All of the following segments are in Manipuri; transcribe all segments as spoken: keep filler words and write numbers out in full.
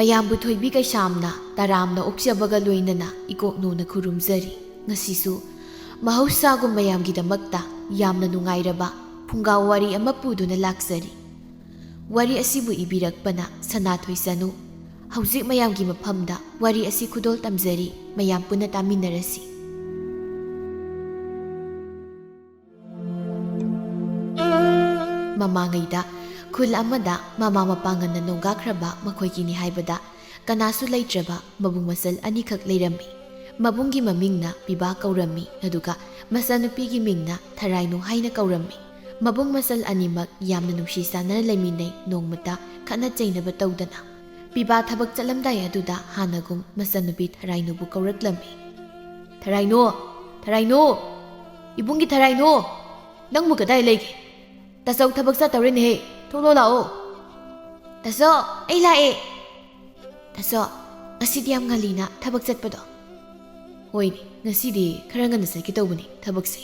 ꯑꯌꯥꯝꯕꯨ ꯊꯣꯏꯕꯤ ꯀꯩꯁꯥꯝꯅ ꯇꯔꯥꯝꯅ ꯑꯣꯛꯆꯕꯒ ꯂꯣꯏꯅꯅ ꯏꯀꯣꯛꯅꯧꯅ ꯈꯨꯔꯨꯝꯖꯔꯤ꯫ ꯉꯁꯤꯁꯨ ꯃꯍꯧꯁꯥꯒꯨꯝ ꯃꯌꯥꯝꯒꯤꯗꯃꯛꯇ ꯌꯥꯝꯅ ꯅꯨꯡꯉꯥꯏꯔꯕ ꯐꯨꯡꯒꯥ ꯋꯥꯔꯤ ꯑꯃ ꯄꯨꯗꯨꯅ ꯂꯥꯛꯆꯔꯤ꯫ ꯋꯥꯔꯤ ꯑꯁꯤꯕꯨ ꯏꯕꯤꯔꯛꯄꯅ ꯁꯅꯥꯊꯣꯏ ꯆꯅꯨ꯫ ꯍꯧꯖꯤꯛ ꯃꯌꯥꯝꯒꯤ ꯃꯐꯝꯗ ꯋꯥꯔꯤ ꯑꯁꯤ ꯈꯨꯗꯣꯜ ꯇꯝꯖꯔꯤ, ꯃꯌꯥꯝ ꯄꯨꯟꯅ ꯇꯥꯃꯤꯟꯅꯔꯁꯤ꯫ ꯃꯃꯥꯡꯉꯩꯗ ꯈꯨꯜ ꯑꯃꯗ ꯃꯃꯥ ꯃꯄꯥ ꯉꯟꯅ ꯅꯣꯡꯒꯥꯈ꯭ꯔꯕ ꯃꯈꯣꯏꯒꯤꯅꯤ ꯍꯥꯏꯕꯗ ꯀꯅꯥꯁꯨ ꯂꯩꯇ꯭ꯔꯕ ꯃꯕꯨꯡ ꯃꯆꯜ ꯑꯅꯤꯈꯛ ꯂꯩꯔꯝꯃꯤ꯫ ꯃꯕꯨꯡꯒꯤ ꯃꯃꯤꯡꯅ ꯄꯤꯕꯥ ꯀꯧꯔꯝꯃꯤ, ꯑꯗꯨꯒ ꯃꯆꯥꯅꯨꯄꯤꯒꯤ ꯃꯤꯡꯅ ꯊꯔꯥꯏꯅꯨ ꯍꯥꯏꯅ ꯀꯧꯔꯝꯃꯤ꯫ ꯃꯕꯨꯡ ꯃꯆꯜ ꯑꯅꯤꯃꯛ ꯌꯥꯝꯅ ꯅꯨꯡꯁꯤ ꯆꯥꯟꯅꯅ ꯂꯩꯃꯤꯟꯅꯩ, ꯅꯣꯡꯃꯇ ꯈꯠꯅ ꯆꯩꯅꯕ ꯇꯧꯗꯅ꯫ ꯄꯤꯕꯥ ꯊꯕꯛ ꯆꯠꯂꯝꯗꯥꯏ ꯑꯗꯨꯗ ꯍꯥꯟꯅꯒꯨꯝ ꯃꯆꯟꯅꯨꯄꯤ ꯊꯔꯥꯏꯅꯨꯕꯨ ꯀꯧꯔꯛꯂꯝꯃꯤ꯫ "ꯊꯔꯥꯏꯅꯨ! ꯊꯔꯥꯏꯅꯨ! ꯏꯕꯨꯡꯒꯤ ꯊꯔꯥꯏꯅꯨ! ꯅꯪꯕꯨ ꯀꯗꯥꯏ ꯂꯩꯒꯦ? ꯇꯥꯆꯧ ꯊꯕꯛ ꯆꯠꯇꯧꯔꯦꯅꯦꯍꯦ, ꯊꯣꯛꯂꯛꯑꯣ ꯂꯥꯛꯑꯣ!" "ꯇꯥꯆꯧ, ꯑꯩ ꯂꯥꯛꯑꯦ!" "ꯇꯥꯆꯧ, ꯉꯁꯤꯗꯤ ꯌꯥꯝ ꯉꯜꯂꯤꯅ ꯊꯕꯛ ꯆꯠꯄꯗꯣ?" "ꯍꯣꯏꯅꯦ, ꯉꯁꯤꯗꯤ ꯈꯔ ꯉꯟꯅ ꯆꯠꯀꯦ ꯇꯧꯕꯅꯤ ꯊꯕꯛꯁꯦ꯫"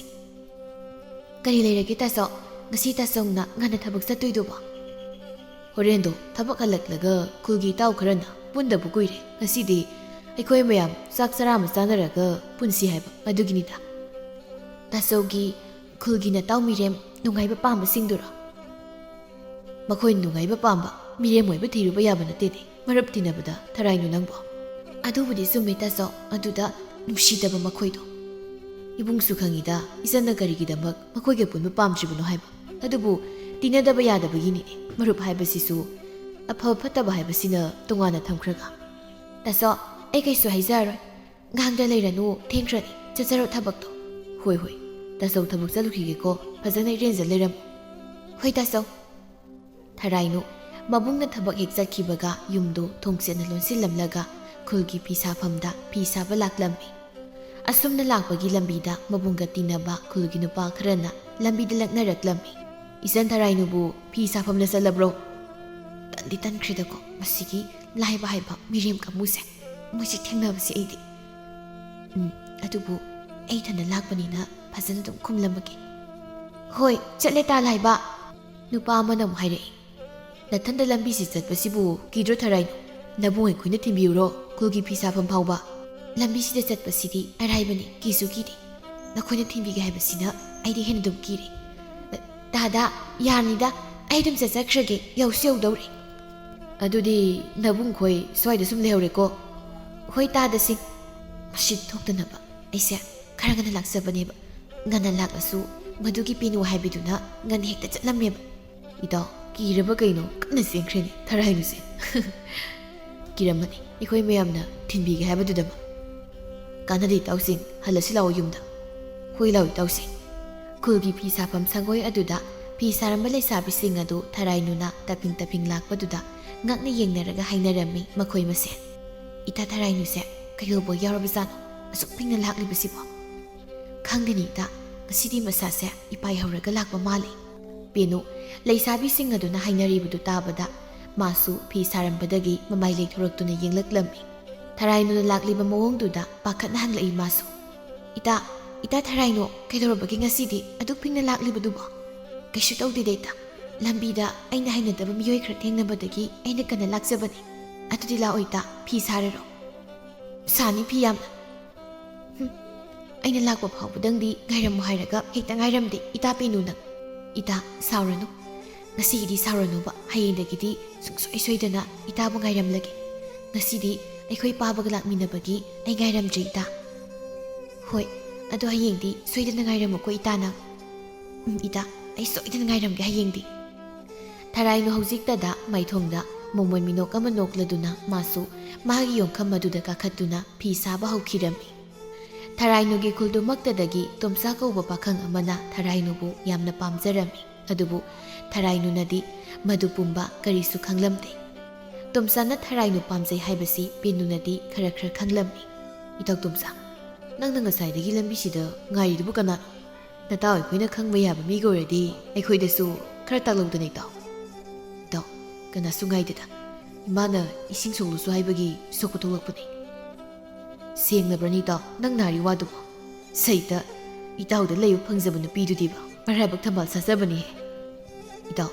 "ꯀꯔꯤ ꯂꯩꯔꯒꯦ ꯇꯥꯆꯧ? ꯉꯁꯤ ꯇꯥꯆꯧꯅ ꯉꯟꯅ ꯊꯕꯛ ꯆꯠꯇꯣꯏꯗꯨꯕꯣ?" "ꯍꯣꯔꯦꯟꯗꯣ ꯊꯕꯛ ꯍꯜꯂꯛꯂꯒ ꯈꯨꯜꯒꯤ ꯏꯇꯥꯎ ꯈꯔꯅ ꯄꯨꯟꯗꯕ ꯀꯨꯏꯔꯦ, ꯉꯁꯤꯗꯤ ꯑꯩꯈꯣꯏ ꯃꯌꯥꯝ ꯆꯥꯛ ꯆꯔꯥ ꯑꯃ ꯆꯥꯅꯔꯒ ꯄꯨꯟꯁꯤ ꯍꯥꯏꯕ ꯑꯗꯨꯒꯤꯅꯤꯗ꯫" "ꯇꯥꯆꯧꯒꯤ ꯈꯨꯜꯒꯤ ꯅꯇꯥꯎ ꯃꯤꯔꯦꯝ ꯅꯨꯡꯉꯥꯏꯕ ꯄꯥꯝꯕꯁꯤꯡꯗꯨꯔꯣ?" "ꯃꯈꯣꯏ ꯅꯨꯡꯉꯥꯏꯕ ꯄꯥꯝꯕ ꯃꯤꯔꯦꯝ ꯑꯣꯏꯕ ꯊꯤꯔꯨꯕ ꯌꯥꯕ ꯅꯠꯇꯦꯅꯦ꯫ ꯃꯔꯨꯞ ꯇꯤꯟꯅꯕꯗ ꯊꯔꯥꯏꯅꯨ ꯅꯪꯕꯣ?" "ꯑꯗꯨꯕꯨꯗꯤ ꯆꯨꯝꯃꯦ ꯇꯥꯆꯧ, ꯑꯗꯨꯗ ꯅꯨꯡꯁꯤꯗꯕ ꯃꯈꯣꯏꯗꯣ꯫ ꯏꯕꯨꯡꯁꯨ ꯈꯪꯉꯤꯗ ꯏꯆꯟꯅ ꯀꯔꯤꯒꯤꯗꯃꯛ ꯃꯈꯣꯏꯒ ꯄꯨꯟꯕ ꯄꯥꯝꯗ꯭ꯔꯤꯕꯅꯣ ꯍꯥꯏꯕ꯫ ꯑꯗꯨꯕꯨ ꯇꯤꯟꯅꯗꯕ ꯌꯥꯗꯕꯒꯤꯅꯤꯅꯦ꯫ ꯃꯔꯨꯞ ꯍꯥꯏꯕꯁꯤꯁꯨ ꯑꯐꯕ ꯐꯠꯇꯕ ꯍꯥꯏꯕꯁꯤꯅ ꯇꯣꯉꯥꯟꯅ ꯊꯝꯈ꯭ꯔꯒ꯫" "ꯇꯥꯆꯧ, ꯑꯩ ꯀꯩꯁꯨ ꯍꯥꯏꯖꯔꯔꯣꯏ꯫ ꯉꯥꯡꯗ ꯂꯩꯔꯅꯨ, ꯊꯦꯡꯈ꯭ꯔꯅꯤ꯫ ꯆꯠꯆꯔꯣ ꯊꯕꯛꯇꯣ꯫" "ꯍꯣꯏ, ꯍꯣꯏ꯫ ꯇꯥꯆꯧ ꯊꯕꯛ ꯆꯠꯂꯨꯈꯤꯒꯦꯀꯣ꯫ ꯐꯖꯅ ꯏꯔꯦꯟꯖ ꯂꯩꯔꯝꯃꯨ꯫" "ꯍꯣꯏ ꯇꯥꯆꯧ꯫" ꯊꯔꯥꯏꯅꯨ ꯃꯕꯨꯡꯅ ꯊꯕꯛ ꯍꯦꯛ ꯆꯠꯈꯤꯕꯒ ꯌꯨꯝꯗꯨ ꯊꯣꯡꯁꯦꯟꯅ ꯂꯣꯟꯁꯤꯜꯂꯝꯂꯒ ꯈꯨꯜꯒꯤ ꯐꯤ ꯁꯥꯐꯝꯗ ꯐꯤ ꯁꯥꯕ ꯂꯥꯛꯂꯝꯃꯤ꯫ ꯑꯁꯨꯝꯅ ꯂꯥꯛꯄꯒꯤ ꯂꯝꯕꯤꯗ ꯃꯕꯨꯡꯒ ꯇꯤꯟꯅꯕ ꯈꯨꯜꯒꯤ ꯅꯨꯄꯥ ꯈꯔꯅ ꯂꯝꯕꯤꯗ ꯂꯛꯅꯔꯛꯂꯝꯃꯤ꯫ "ꯏꯆꯟ ꯊꯔꯥꯏꯅꯨꯕꯨ ꯐꯤ ꯁꯥꯐꯝꯗ ꯆꯠꯂꯕ꯭ꯔꯣ?" "ꯇꯟꯗꯤ ꯇꯟꯈ꯭ꯔꯦꯗꯀꯣ ꯃꯁꯤꯒꯤ ꯂꯥꯏꯕ ꯍꯥꯏꯕ ꯃꯤꯔꯦꯝ ꯀꯥꯡꯕꯨꯁꯦ꯫ ꯃꯣꯏꯁꯦ ꯊꯦꯡꯅꯕꯁꯦ ꯑꯩꯗꯤ꯫ ꯎꯝ, ꯑꯗꯨꯕꯨ ꯑꯩ ꯏꯊꯟꯗ ꯂꯥꯛꯄꯅꯤꯅ ꯐꯖꯅ ꯑꯗꯨꯝ ꯈꯨꯝꯂꯝꯃꯒꯦ꯫" "ꯍꯣꯏ, ꯆꯠꯂꯦ ꯇꯥ ꯂꯥꯏꯕ꯫" ꯅꯨꯄꯥ ꯑꯃꯅ ꯑꯃꯨꯛ ꯍꯥꯏꯔꯛꯏ꯫ "ꯅꯊꯟꯗ ꯂꯝꯕꯤꯁꯤ ꯆꯠꯄꯁꯤꯕꯨ ꯀꯤꯗ꯭ꯔꯣ ꯊꯔꯥꯏꯅꯨ? "ꯅꯕꯨꯡ ꯑꯩꯈꯣꯏꯅ ꯊꯤꯟꯕꯤꯌꯨꯔꯣ ꯈꯨꯜꯒꯤ ꯐꯤ ꯁꯥꯐꯝ ꯐꯥꯎꯕ? ꯂꯝꯕꯤꯁꯤꯗ ꯆꯠꯄꯁꯤꯗꯤ ꯑꯔꯥꯏꯕꯅꯤ, ꯀꯤꯁꯨ ꯀꯤꯗꯦ꯫ ꯅꯈꯣꯏꯅ ꯊꯤꯟꯕꯤꯒꯦ ꯍꯥꯏꯕꯁꯤꯅ ꯑꯩꯗꯤ ꯍꯦꯟꯅ ꯑꯗꯨꯝ ꯀꯤꯔꯦ꯫ ꯇꯥꯗ, ꯌꯥꯔꯅꯤꯗ, ꯑꯩ ꯑꯗꯨꯝ ꯆꯠꯆꯈ꯭ꯔꯒꯦ, ꯌꯧꯁꯨ ꯌꯧꯗꯧꯔꯦ꯫" "ꯑꯗꯨꯗꯤ ꯅꯕꯨꯡ ꯈꯣꯏ ꯁ꯭ꯋꯥꯏꯗ ꯁꯨꯝ ꯂꯩꯍꯧꯔꯦꯀꯣ?" "ꯍꯣꯏ ꯇꯥꯗꯁꯤꯡ, ꯃꯁꯤ ꯊꯣꯛꯇꯅꯕ ꯑꯩꯁꯦ ꯈꯔ ꯉꯟꯅ ꯂꯥꯛꯆꯕꯅꯦꯕ꯫ ꯉꯟꯅ ꯂꯥꯛꯂꯁꯨ ꯃꯗꯨꯒꯤ ꯄꯦꯅꯨ ꯍꯥꯏꯕꯤꯗꯨꯅ ꯉꯟꯅ ꯍꯦꯛꯇ ꯆꯠꯂꯝꯃꯦꯕ꯫" "ꯏꯇꯥꯎ, ꯀꯤꯔꯕ ꯀꯩꯅꯣ ꯀꯟꯅ ꯆꯦꯟꯈ꯭ꯔꯦꯅꯦ ꯊꯔꯥꯏꯅꯨꯁꯦ꯫" "ꯀꯤꯔꯝꯃꯅꯤ, ꯑꯩꯈꯣꯏ ꯃꯌꯥꯝꯅ ꯊꯤꯟꯕꯤꯒꯦ ꯍꯥꯏꯕꯗꯨꯗꯃꯛ꯫ ꯀꯥꯟꯅꯗꯦ ꯏꯇꯥꯎꯁꯤꯡ, ꯍꯜꯂꯁꯤ ꯂꯥꯛꯑꯣ ꯌꯨꯝꯗ꯫" "ꯍꯣꯏ ꯂꯥꯛꯑꯣ ꯏꯇꯥꯎꯁꯤꯡ꯫" ꯈꯨꯜꯒꯤ ꯐꯤ ꯁꯥꯐꯝ ꯁꯪꯒꯣꯏ ꯑꯗꯨꯗ ꯐꯤ ꯁꯥꯔꯝꯕ ꯂꯩꯁꯥꯕꯤꯁꯤꯡ ꯑꯗꯨ ꯊꯔꯥꯏꯅꯨꯅ ꯇꯞꯐꯤꯡ ꯇꯞꯐꯤꯡ ꯂꯥꯛꯄꯗꯨꯗ ꯉꯛꯅ ꯌꯦꯡꯅꯔꯒ ꯍꯥꯏꯅꯔꯝꯃꯤ ꯃꯈꯣꯏ ꯃꯁꯦꯟ꯫ "ꯏꯇꯥ ꯊꯔꯥꯏꯅꯨꯁꯦ ꯀꯩꯗꯧꯕ ꯌꯥꯎꯔꯕꯖꯥꯠꯅꯣ ꯑꯁꯨꯛ ꯊꯦꯡꯅ ꯂꯥꯛꯂꯤꯕꯁꯤꯕꯣ?" "ꯈꯪꯗꯦꯅꯦ ꯏꯇꯥ, ꯉꯁꯤꯗꯤ ꯃꯁꯥꯁꯦ ꯏꯄꯥꯏ ꯍꯧꯔꯒ ꯂꯥꯛꯄ ꯃꯥꯜꯂꯤ꯫" ꯄꯦꯅꯨ ꯂꯩꯁꯥꯕꯤꯁꯤꯡ ꯑꯗꯨꯅ ꯍꯥꯏꯅꯔꯤꯕꯗꯨ ꯇꯥꯕꯗ ꯃꯥꯁꯨ ꯐꯤ ꯁꯥꯔꯝꯕꯗꯒꯤ ꯃꯃꯥꯏ ꯂꯩꯊꯣꯔꯛꯇꯨꯅ ꯌꯦꯡꯂꯛꯂꯝꯃꯤ꯫ ꯊꯔꯥꯏꯅꯨꯅ ꯂꯥꯛꯂꯤꯕ ꯃꯑꯣꯡꯗꯨꯗ ꯄꯥꯈꯠꯅ ꯍꯪꯂꯛꯏ ꯃꯥꯁꯨ꯫ "ꯏꯇꯥ, ꯏꯇꯥ ꯊꯔꯥꯏꯅꯨ, ꯀꯩꯗꯧꯔꯕꯒꯦ ꯉꯁꯤꯗꯤ ꯑꯗꯨꯛ ꯊꯦꯡꯅ ꯂꯥꯛꯂꯤꯕꯗꯨꯕꯣ?" "ꯀꯩꯁꯨ ꯇꯧꯗꯦꯗ ꯏꯇꯥ, ꯂꯝꯕꯤꯗ ꯑꯩꯅ ꯍꯩꯅꯗꯕ ꯃꯤꯑꯣꯏ ꯈꯔ ꯊꯦꯡꯅꯕꯗꯒꯤ ꯑꯩꯅ ꯀꯟꯅ ꯂꯥꯛꯆꯕꯅꯤ꯫ ꯑꯗꯨꯗꯤ ꯂꯥꯛꯑꯣ ꯏꯇꯥ, ꯐꯤ ꯁꯥꯔꯔꯣ꯫" "ꯁꯥꯅꯤ ꯐꯤ ꯌꯥꯝꯅ꯫" "ꯍꯨꯝ, ꯑꯩꯅ ꯂꯥꯛꯄ ꯐꯥꯎꯕꯗꯪꯗꯤ ꯉꯥꯏꯔꯝꯃꯨ ꯍꯥꯏꯔꯒ ꯍꯦꯛꯇ ꯉꯥꯏꯔꯝꯗꯦ ꯏꯇꯥ ꯄꯦꯅꯨ ꯅꯪ꯫ ꯏꯇꯥ, ꯁꯥꯎꯔꯅꯨ꯫ ꯉꯁꯤꯒꯤꯗꯤ ꯁꯥꯎꯔꯅꯨꯕ, ꯍꯌꯦꯡꯗꯒꯤꯗꯤ ꯁꯨꯡꯁꯣꯏ ꯁꯣꯏꯗꯅ ꯏꯇꯥꯕꯨ ꯉꯥꯏꯔꯝꯂꯒꯦ꯫ ꯉꯁꯤꯗꯤ ꯑꯩꯈꯣꯏ ꯄꯥꯕꯒ ꯂꯥꯛꯃꯤꯟꯅꯕꯒꯤ ꯑꯩ ꯉꯥꯏꯔꯝꯗ꯭ꯔꯦ ꯏꯇꯥ꯫" "ꯍꯣꯏ, ꯑꯗꯣ ꯍꯌꯦꯡꯗꯤ ꯁꯣꯏꯗꯅ ꯉꯥꯏꯔꯝꯃꯨꯀꯣ ꯏꯇꯥ ꯅꯪ꯫" "ꯎꯝ ꯏꯇꯥ, ꯑꯩ ꯁꯣꯏꯗꯅ ꯉꯥꯏꯔꯝꯒꯦ ꯍꯌꯦꯡꯗꯤ꯫" ꯊꯔꯥꯏꯅꯨ ꯍꯧꯖꯤꯛꯇꯗ ꯃꯥꯏꯊꯣꯡꯗ ꯃꯣꯃꯣꯟ ꯃꯤꯅꯣꯛ ꯑꯃ ꯅꯣꯛꯂꯗꯨꯅ ꯃꯥꯁꯨ ꯃꯥꯒꯤ ꯌꯣꯡꯈꯝ ꯑꯗꯨꯗ ꯀꯥꯈꯠꯇꯨꯅ ꯐꯤ ꯁꯥꯕ ꯍꯧꯈꯤꯔꯝꯃꯤ꯫ ꯊꯔꯥꯏꯅꯨꯒꯤ ꯈꯨꯜꯗꯨꯃꯛꯇꯗꯒꯤ ꯇꯣꯝꯆꯥ ꯀꯧꯕ ꯄꯥꯈꯪ ꯑꯃꯅ ꯊꯔꯥꯏꯅꯨꯕꯨ ꯌꯥꯝꯅ ꯄꯥꯝꯖꯔꯝꯃꯤ꯫ ꯑꯗꯨꯕꯨ ꯊꯔꯥꯏꯅꯨꯅꯗꯤ ꯃꯗꯨ ꯄꯨꯝꯕ ꯀꯔꯤꯁꯨ ꯈꯪꯂꯝꯗꯦ꯫ ꯇꯣꯝꯆꯥꯅ ꯊꯔꯥꯏꯅꯨ ꯄꯥꯝꯖꯩ ꯍꯥꯏꯕꯁꯤ ꯄꯦꯅꯨꯅꯗꯤ ꯈꯔ ꯈꯔ ꯈꯪꯂꯝꯃꯤ꯫ "ꯏꯇꯥꯎ ꯇꯣꯝꯆꯥ, ꯅꯪꯅ ꯉꯁꯥꯏꯗꯒꯤ ꯂꯝꯕꯤꯁꯤꯗ ꯉꯥꯏꯔꯤꯗꯨꯕꯨ ꯀꯅꯥꯅꯣ? ꯅꯇꯥꯎ ꯑꯩꯈꯣꯏꯅ ꯈꯪꯕ ꯌꯥꯕ ꯃꯤꯒ ꯑꯣꯏꯔꯗꯤ ꯑꯩꯈꯣꯏꯗꯁꯨ ꯈꯔ ꯇꯥꯛꯂꯧꯗꯅ ꯏꯇꯥꯎ꯫" "ꯏꯇꯥꯎ, ꯀꯅꯥꯁꯨ ꯉꯥꯏꯗꯦꯗ꯫ ꯏꯃꯥꯅ ꯏꯁꯤꯡ ꯁꯣꯛꯂꯨꯁꯨ ꯍꯥꯏꯕꯒꯤ ꯁꯣꯛꯄ ꯊꯣꯛꯂꯛꯄꯅꯤ꯫" "ꯁꯦꯡꯂꯕ꯭ꯔꯅꯤ ꯏꯇꯥꯎ ꯅꯪ ꯅꯥꯔꯤ ꯋꯥꯗꯨꯕꯣ? ꯁꯩꯇ, ꯏꯇꯥꯎꯗ ꯂꯩꯕ ꯐꯪꯖꯕ ꯅꯨꯄꯤꯗꯨꯗꯤꯕ ꯃꯔꯥꯏꯕꯛ ꯊꯝꯕꯥꯜ ꯁꯥꯖꯕꯅꯤꯍꯦ꯫" "ꯏꯇꯥꯎ,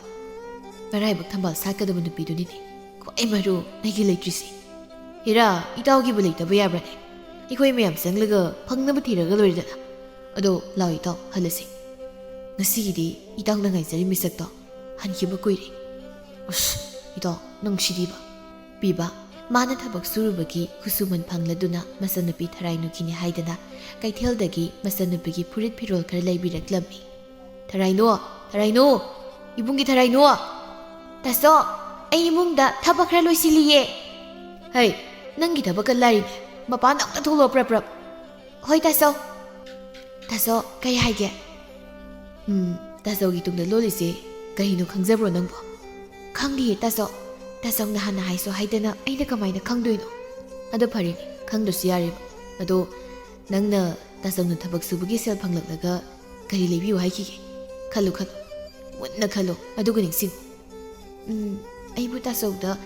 ꯃꯔꯥꯏꯕꯛ ꯊꯝꯕꯥꯜ ꯁꯥꯠꯀꯗꯕ ꯅꯨꯄꯤꯗꯨꯅꯤꯅꯦ ꯈ꯭ꯋꯥꯏ ꯃꯔꯨ ꯑꯩꯒꯤ ꯂꯩꯇ꯭ꯔꯤꯁꯤ꯫ ꯍꯦꯔꯥ, ꯏꯇꯥꯎꯒꯤꯕꯨ ꯂꯩꯇꯕ ꯌꯥꯕ꯭ꯔꯅꯦ? ꯑꯩꯈꯣꯏ ꯃꯌꯥꯝ ꯆꯪꯂꯒ ꯐꯪꯅꯕ ꯊꯤꯔꯒ ꯂꯣꯏꯔꯦꯗꯅ꯫ ꯑꯗꯣ ꯂꯥꯎ ꯏꯇꯥꯎ, ꯍꯜꯂꯁꯤ꯫ ꯉꯁꯤꯒꯤꯗꯤ ꯏꯇꯥꯎꯅ ꯉꯥꯏꯖꯔꯤ ꯃꯤꯁꯛꯇꯣ ꯍꯟꯈꯤꯕ ꯀꯨꯏꯔꯦ꯫ ꯑꯁ, ꯏꯇꯥꯎ, ꯅꯨꯡꯁꯤꯗꯤꯕ꯫ ꯄꯤꯕ, ꯃꯥꯅ ꯊꯕꯛ ꯁꯨꯔꯨꯕꯒꯤ ꯈꯨꯠꯁꯨꯃꯟ ꯐꯪꯂꯗꯨꯅ ꯃꯆꯟꯅꯨꯄꯤ ꯊꯔꯥꯏꯅꯨꯒꯤꯅꯤ ꯍꯥꯏꯗꯅ ꯀꯩꯊꯦꯜꯗꯒꯤ ꯃꯆꯟꯅꯨꯄꯤꯒꯤ ꯐꯨꯔꯤꯠ ꯐꯤꯔꯣꯜ ꯈꯔ ꯂꯩꯕꯤꯔꯛꯂꯝꯃꯤ꯫ "ꯊꯔꯥꯏꯅꯨ, ꯊꯔꯥꯏꯅꯨ, ꯏꯕꯨꯡꯒꯤ ꯊꯔꯥꯏꯅꯨ!" "ꯇꯥꯆꯧ, ꯑꯩ ꯏꯃꯨꯡꯗ ꯊꯕꯛ ꯈꯔ ꯂꯣꯏꯁꯤꯜꯂꯤꯌꯦ꯫" "ꯍꯩ, ꯅꯪꯒꯤ ꯊꯕꯛꯀ ꯂꯥꯏꯔꯤꯅꯦ, ꯃꯄꯥꯟꯗ ꯑꯝꯇ ꯊꯣꯛꯂꯛꯑꯣ ꯄ꯭ꯔꯞ ꯄ꯭ꯔꯞ꯫" "ꯍꯣꯏ ꯇꯥꯆꯧ꯫" "ꯇꯥꯆꯧ, ꯀꯩ ꯍꯥꯏꯒꯦ?" "ꯎꯝ, ꯇꯥꯆꯧꯒꯤ ꯇꯨꯡꯗ ꯂꯣꯜꯂꯤꯁꯦ ꯀꯩꯅꯣ ꯈꯪꯖꯕ꯭ꯔꯣ ꯅꯪꯕꯣ?" "ꯈꯪꯗꯤꯌꯦ ꯇꯥꯆꯧ, ꯇꯥꯆꯧꯅ ꯍꯥꯟꯅ ꯍꯥꯏꯁꯨ ꯍꯥꯏꯗꯅ ꯑꯩꯅ ꯀꯃꯥꯏꯅ ꯈꯪꯗꯣꯏꯅꯣ?" "ꯑꯗꯣ ꯐꯔꯦꯅꯦ, ꯈꯪꯗ꯭ꯔꯁꯨ ꯌꯥꯔꯦꯕ꯫ ꯑꯗꯣ ꯅꯪꯅ ꯇꯥꯆꯧꯅ ꯊꯕꯛ ꯁꯨꯕꯒꯤ ꯁꯦꯜ ꯐꯪꯂꯛꯂꯒ ꯀꯔꯤ ꯂꯩꯕꯤꯌꯨ ꯍꯥꯏꯈꯤꯒꯦ? ꯈꯜꯂꯨ ꯈꯜꯂꯨ, ꯃꯨꯟꯅ ꯈꯜꯂꯨ, ꯑꯗꯨꯒ ꯅꯤꯡꯁꯤꯡꯉꯨ꯫" "ꯎꯝ, ꯑꯩꯕꯨ ꯇꯥꯆꯧꯗ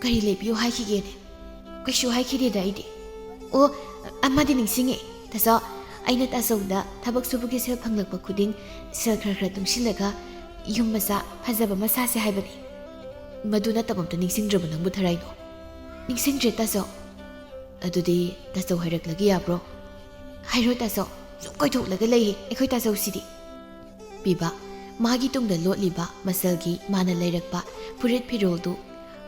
ꯀꯔꯤ ꯂꯩꯕꯤꯌꯨ ꯍꯥꯏꯈꯤꯒꯦꯅꯦ? ꯀꯩꯁꯨ ꯍꯥꯏꯈꯤꯗꯦꯗ ꯑꯩꯗꯤ꯫ ꯑꯣ, ꯑꯃꯗꯤ ꯅꯤꯡꯁꯤꯡꯉꯦ ꯇꯥꯆꯧ, ꯑꯩꯅ ꯇꯥꯆꯧꯗ ꯊꯕꯛ ꯁꯨꯕꯒꯤ ꯁꯦꯜ ꯐꯪꯂꯛꯄ ꯈꯨꯗꯤꯡ ꯁꯦꯜ ꯈꯔ ꯈꯔ ꯇꯨꯡꯁꯤꯜꯂꯒ ꯌꯨꯝ ꯃꯆꯥ ꯐꯖꯕ ꯑꯃ ꯁꯥꯁꯦ ꯍꯥꯏꯕꯅꯤ꯫ ꯃꯗꯨ ꯅꯠꯇꯕ ꯑꯝꯇ ꯅꯤꯡꯁꯤꯡꯗ꯭ꯔꯕ ꯅꯪꯕꯨ ꯊꯔꯥꯏꯅꯣ?" "ꯅꯤꯡꯁꯤꯡꯗ꯭ꯔꯦ ꯇꯥꯆꯧ꯫" "ꯑꯗꯨꯗꯤ ꯇꯥꯆꯧ ꯍꯥꯏꯔꯛꯂꯒ ꯌꯥꯕ꯭ꯔꯣ?" "ꯍꯥꯏꯔꯣ ꯇꯥꯆꯧ, ꯁꯨꯝ ꯀꯣꯏꯊꯣꯛꯂꯒ ꯂꯩꯌꯦ ꯑꯩꯈꯣꯏ ꯇꯥꯆꯧꯁꯤꯗꯤ꯫" ꯄꯤꯕ, ꯃꯥꯒꯤ ꯇꯨꯡꯗ ꯂꯣꯠꯂꯤꯕ ꯃꯆꯜꯒꯤ ꯃꯥꯅ ꯂꯩꯔꯛꯄ ꯐꯨꯔꯤꯠ ꯐꯤꯔꯣꯜꯗꯨ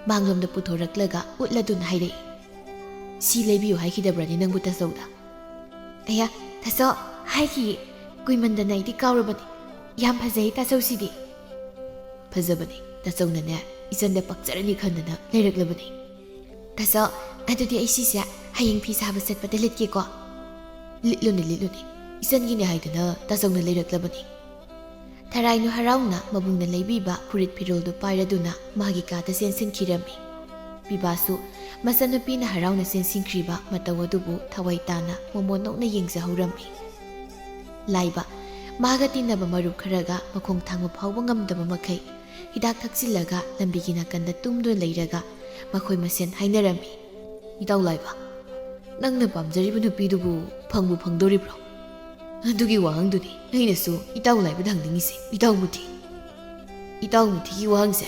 ꯃꯥꯡꯂꯣꯝꯗ ꯄꯨꯊꯣꯔꯛꯂꯒ ꯎꯠꯂꯗꯨꯅ ꯍꯥꯏꯔꯛꯏ꯫ "ꯁꯤ ꯂꯩꯕꯤꯌꯨ ꯍꯥꯏꯈꯤꯗꯕ꯭ꯔꯅꯦ ꯅꯪꯕꯨ ꯇꯥꯆꯧꯗ?" "ꯑꯌꯥ, ꯇꯥꯆꯧ, ꯍꯥꯏꯈꯤꯌꯦ꯫ ꯀꯨꯏꯃꯟꯗꯅ ꯑꯩꯗꯤ ꯀꯥꯎꯔꯕꯅꯤ꯫ ꯌꯥꯝ ꯐꯖꯩ ꯇꯥꯆꯧ ꯁꯤꯗꯤ꯫" "ꯐꯖꯕꯅꯤ, ꯇꯥꯆꯧꯅꯅꯦ ꯏꯆꯟꯗ ꯄꯛꯆꯔꯅꯤ ꯈꯟꯗꯅ ꯂꯩꯔꯛꯂꯕꯅꯤ꯫" "ꯇꯥꯆꯧ, ꯑꯗꯨꯗꯤ ꯑꯩ ꯁꯤꯁꯦ ꯍꯌꯦꯡ ꯐꯤ ꯁꯥꯕ ꯆꯠꯄꯗ ꯂꯤꯠꯀꯦꯀꯣ?" "ꯂꯤꯠꯂꯨꯅꯦ, ꯂꯤꯠꯂꯨꯅꯦ, ꯏꯆꯟꯒꯤꯅꯦ ꯍꯥꯏꯗꯅ ꯇꯥꯆꯧꯅ ꯂꯩꯔꯛꯂꯕꯅꯤ꯫" ꯊꯔꯥꯏꯅꯨ ꯍꯔꯥꯎꯅ ꯃꯕꯨꯡꯅ ꯂꯩꯕꯤꯕ ꯐꯨꯔꯤꯠ ꯐꯤꯔꯣꯜꯗꯨ ꯄꯥꯏꯔꯗꯨꯅ ꯃꯥꯒꯤ ꯀꯥꯗ ꯆꯦꯟꯁꯤꯟꯈꯤꯔꯝꯃꯤ꯫ ꯄꯤꯕꯥꯁꯨ ꯃꯆꯟꯅꯨꯄꯤꯅ ꯍꯔꯥꯎꯅ ꯆꯦꯟꯁꯤꯟꯈ꯭ꯔꯤꯕ ꯃꯇꯧ ꯑꯗꯨꯕꯨ ꯊꯋꯥꯏ ꯇꯥꯅ ꯃꯣꯃꯣꯟ ꯅꯣꯛꯅ ꯌꯦꯡꯖꯍꯧꯔꯝꯃꯤ꯫ ꯂꯥꯏꯕ, ꯃꯥꯒ ꯇꯤꯟꯅꯕ ꯃꯔꯨꯞ ꯈꯔꯒ ꯃꯈꯣꯡ ꯊꯥꯡꯕ ꯐꯥꯎꯕ ꯉꯝꯗꯕ ꯃꯈꯩ ꯍꯤꯗꯥꯛ ꯊꯛꯆꯤꯜꯂꯒ ꯂꯝꯕꯤꯒꯤ ꯅꯥꯀꯟꯗ ꯇꯨꯝꯗꯨꯅ ꯂꯩꯔꯒ ꯃꯈꯣꯏ ꯃꯁꯦꯟ ꯍꯥꯏꯅꯔꯝꯃꯤ꯫ "ꯏꯇꯥꯎ ꯂꯥꯏꯕ, ꯅꯪꯅ ꯄꯥꯝꯖꯔꯤꯕ ꯅꯨꯄꯤꯗꯨꯕꯨ ꯐꯪꯕꯨ ꯐꯪꯗꯣꯔꯤꯕ꯭ꯔꯣ?" "ꯑꯗꯨꯒꯤ ꯋꯥꯍꯪꯗꯨꯅꯤ ꯑꯩꯅꯁꯨ ꯏꯇꯥꯎ ꯂꯥꯏꯕꯗ ꯍꯪꯅꯤꯡꯉꯤꯁꯦ, ꯏꯇꯥꯎ ꯃꯨꯊꯤ꯫" "ꯏꯇꯥꯎ ꯃꯨꯊꯤꯒꯤ ꯋꯥꯍꯪꯁꯦ?"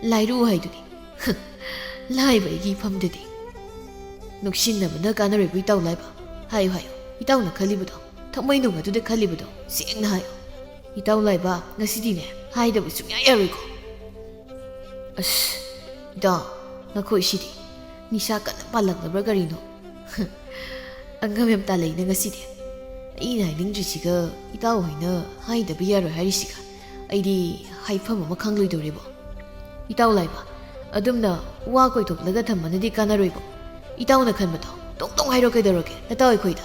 ꯂꯥꯏꯔꯨ ꯍꯥꯏꯗꯨꯅꯤ꯫ ꯂꯥꯏꯕ ꯑꯩꯒꯤ ꯏꯐꯝꯗꯗꯤ꯫ ꯅꯨꯡꯁꯤꯟꯅꯕꯅ ꯀꯥꯟꯅꯔꯣꯏꯕ ꯏꯇꯥꯎ ꯂꯥꯏꯕ꯫ ꯍꯥꯏꯌꯨ ꯍꯥꯏꯌꯨ, ꯏꯇꯥꯎꯅ ꯈꯜꯂꯤꯕꯗꯣ, ꯊꯃꯣꯏꯅꯨꯡ ꯑꯗꯨꯗ ꯈꯜꯂꯤꯕꯗꯣ ꯁꯦꯡꯅ ꯍꯥꯏꯌꯨ꯫ ꯏꯇꯥꯎ ꯂꯥꯏꯕ, ꯉꯁꯤꯗꯤꯅꯦ ꯍꯥꯏꯗꯕ ꯁꯨꯡꯌꯥ ꯌꯥꯔꯣꯏꯀꯣ꯫ ꯑꯁ, ꯏꯇꯥꯎ, ꯅꯈꯣꯏꯁꯤꯗꯤ ꯅꯤꯁꯥ ꯀꯟꯅ ꯄꯥꯜꯂꯛꯂꯕ꯭ꯔꯥ ꯀꯔꯤꯅꯣ? ꯑꯉꯝ ꯌꯥꯝ ꯇꯥꯜꯂꯛꯏꯅ ꯉꯁꯤꯗꯤ꯫ ꯑꯩꯅ ꯍꯥꯏꯅꯤꯡꯗ꯭ꯔꯤꯁꯤꯒ ꯏꯇꯥꯎ ꯍꯣꯏꯅ ꯍꯥꯏꯗꯕ ꯌꯥꯔꯣꯏ ꯍꯥꯏꯔꯤꯁꯤꯒ ꯑꯩꯗꯤ ꯍꯥꯏꯐꯝ ꯑꯃ ꯈꯪꯂꯣꯏꯗꯧꯔꯤꯕꯣ꯫ ꯏꯇꯥꯎ ꯂꯥꯏꯕ, ꯑꯗꯨꯝꯅ ꯋꯥ ꯀꯣꯏꯊꯣꯛꯂꯒ ꯊꯝꯕꯅꯗꯤ ꯀꯥꯟꯅꯔꯣꯏꯕꯣ꯫ ꯏꯇꯥꯎꯅ ꯈꯟꯕꯗꯣ ꯇꯣꯡ ꯇꯣꯡ ꯍꯥꯏꯔꯣ ꯀꯩꯗꯧꯔꯒꯦ ꯅꯇꯥꯎ ꯑꯩꯈꯣꯏꯗ꯫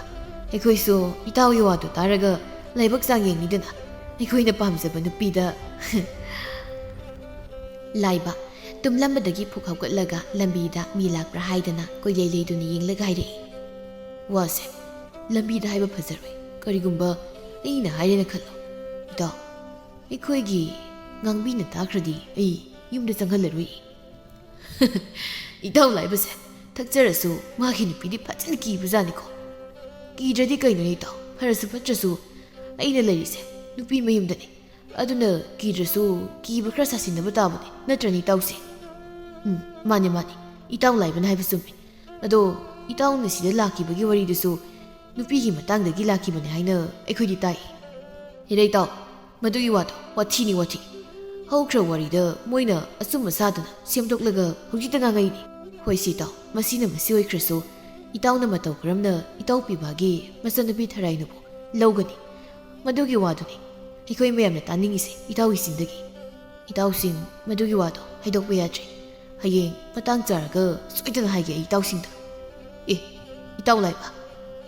ꯑꯩꯈꯣꯏꯁꯨ ꯏꯇꯥꯎꯒꯤ ꯋꯥꯗꯣ ꯇꯥꯔꯒ ꯂꯥꯏꯕꯛ ꯆꯥꯡ ꯌꯦꯡꯅꯤꯗꯅ꯫ ꯑꯩꯈꯣꯏꯅ ꯄꯥꯝꯖꯕ ꯅꯨꯄꯤꯗ꯫ ꯂꯥꯏꯕ, ꯇꯨꯝꯂꯝꯕꯗꯒꯤ ꯐꯨꯛ ꯍꯧꯒꯠꯂꯒ ꯂꯝꯕꯤꯗ ꯃꯤ ꯂꯥꯛꯄ꯭ꯔꯥ ꯍꯥꯏꯗꯅ ꯀꯣꯏꯂꯩ ꯂꯩꯗꯨꯅ ꯌꯦꯡꯂꯒ ꯍꯥꯏꯔꯛꯏ꯫ ꯋꯥꯁꯦ ꯂꯝꯕꯤꯗ ꯍꯥꯏꯕ ꯐꯖꯔꯣꯏ꯫ ꯀꯔꯤꯒꯨꯝꯕ ꯑꯩꯅ ꯍꯥꯏꯔꯦꯅ ꯈꯜꯂꯣ꯫ ꯏꯇꯥꯎ, ꯑꯩꯈꯣꯏꯒꯤ ꯉꯥꯡꯕꯤꯅ ꯇꯥꯈ꯭ꯔꯗꯤ ꯑꯩ ꯌꯨꯝꯗ ꯆꯪꯍꯜꯂꯔꯣꯏ꯫ ꯏꯇꯥꯎ ꯂꯥꯏꯕꯁꯦ ꯊꯛꯆꯔꯁꯨ ꯃꯥꯒꯤ ꯅꯨꯄꯤꯗꯤ ꯐꯖꯅ ꯀꯤꯕꯖꯥꯠꯅꯤꯀꯣ꯫ ꯀꯤꯗ꯭ꯔꯗꯤ ꯀꯩꯅꯣꯅꯦ ꯏꯇꯥꯎ, ꯐꯔꯁꯨ ꯐꯠꯇ꯭ꯔꯁꯨ ꯑꯩꯅ ꯂꯩꯔꯤꯁꯦ ꯅꯨꯄꯤ ꯃꯌꯨꯝꯗꯅꯤ꯫ ꯑꯗꯨꯅ ꯀꯤꯗ꯭ꯔꯁꯨ ꯀꯤꯕ ꯈꯔ ꯁꯥꯁꯤꯟꯅꯕ ꯇꯥꯕꯅꯤ, ꯅꯠꯇ꯭ꯔꯅꯦ ꯏꯇꯥꯎꯁꯦ? ꯎꯝ, ꯃꯥꯅꯦ ꯃꯥꯅꯦ, ꯏꯇꯥꯎ ꯂꯥꯏꯕꯅ ꯍꯥꯏꯕ ꯆꯨꯝꯃꯤ꯫ ꯑꯗꯣ ꯏꯇꯥꯎꯅ ꯁꯤꯗ ꯂꯥꯛꯈꯤꯕꯒꯤ ꯋꯥꯔꯤꯗꯨꯁꯨ ꯅꯨꯄꯤꯒꯤ ꯃꯇꯥꯡꯗꯒꯤ ꯂꯥꯛꯈꯤꯕꯅꯤ ꯍꯥꯏꯅ ꯑꯩꯈꯣꯏꯗꯤ ꯇꯥꯏ꯫ ꯍꯦꯔꯥ ꯏꯇꯥꯎ, ꯃꯗꯨꯒꯤ ꯋꯥꯗꯣ ꯋꯥꯊꯤꯅꯤ ꯋꯥꯊꯤ꯫ ꯍꯧꯈ꯭ꯔ ꯋꯥꯔꯤꯗ ꯃꯣꯏꯅ ꯑꯆꯨꯝꯕ ꯁꯥꯗꯨꯅ ꯁꯦꯝꯗꯣꯛꯂꯒ ꯍꯧꯖꯤꯛꯇ ꯉꯥꯡꯉꯛꯏꯅꯤ꯫ ꯍꯣꯏ ꯁꯤ ꯏꯇꯥꯎ, ꯃꯁꯤꯅ ꯃꯁꯤ ꯑꯣꯏꯈ꯭ꯔꯁꯨ ꯏꯇꯥꯎꯅ ꯃꯇꯧ ꯀꯔꯝꯅ ꯏꯇꯥꯎ ꯄꯤꯕꯥꯒꯤ ꯃꯆꯟꯅꯨꯄꯤ ꯊꯔꯥꯏꯅꯕꯨ ꯂꯧꯒꯅꯤ? ꯃꯗꯨꯒꯤ ꯋꯥꯗꯨꯅꯤ ꯑꯩꯈꯣꯏ ꯃꯌꯥꯝꯅ ꯇꯥꯅꯤꯡꯉꯤꯁꯦ ꯏꯇꯥꯎꯒꯤ ꯆꯤꯟꯗꯒꯤ꯫ ꯏꯇꯥꯎꯁꯤꯡ, ꯃꯗꯨꯒꯤ ꯋꯥꯗꯣ ꯍꯥꯏꯗꯣꯛꯄ ꯌꯥꯗ꯭ꯔꯦ꯫ ꯍꯌꯦꯡ ꯃꯇꯥꯡ ꯆꯥꯔꯒ ꯁꯣꯏꯗꯅ ꯍꯥꯏꯒꯦ ꯑꯩ ꯏꯇꯥꯎꯁꯤꯡꯗ꯫ ꯑꯦ, ꯏꯇꯥꯎ ꯂꯥꯏꯕ,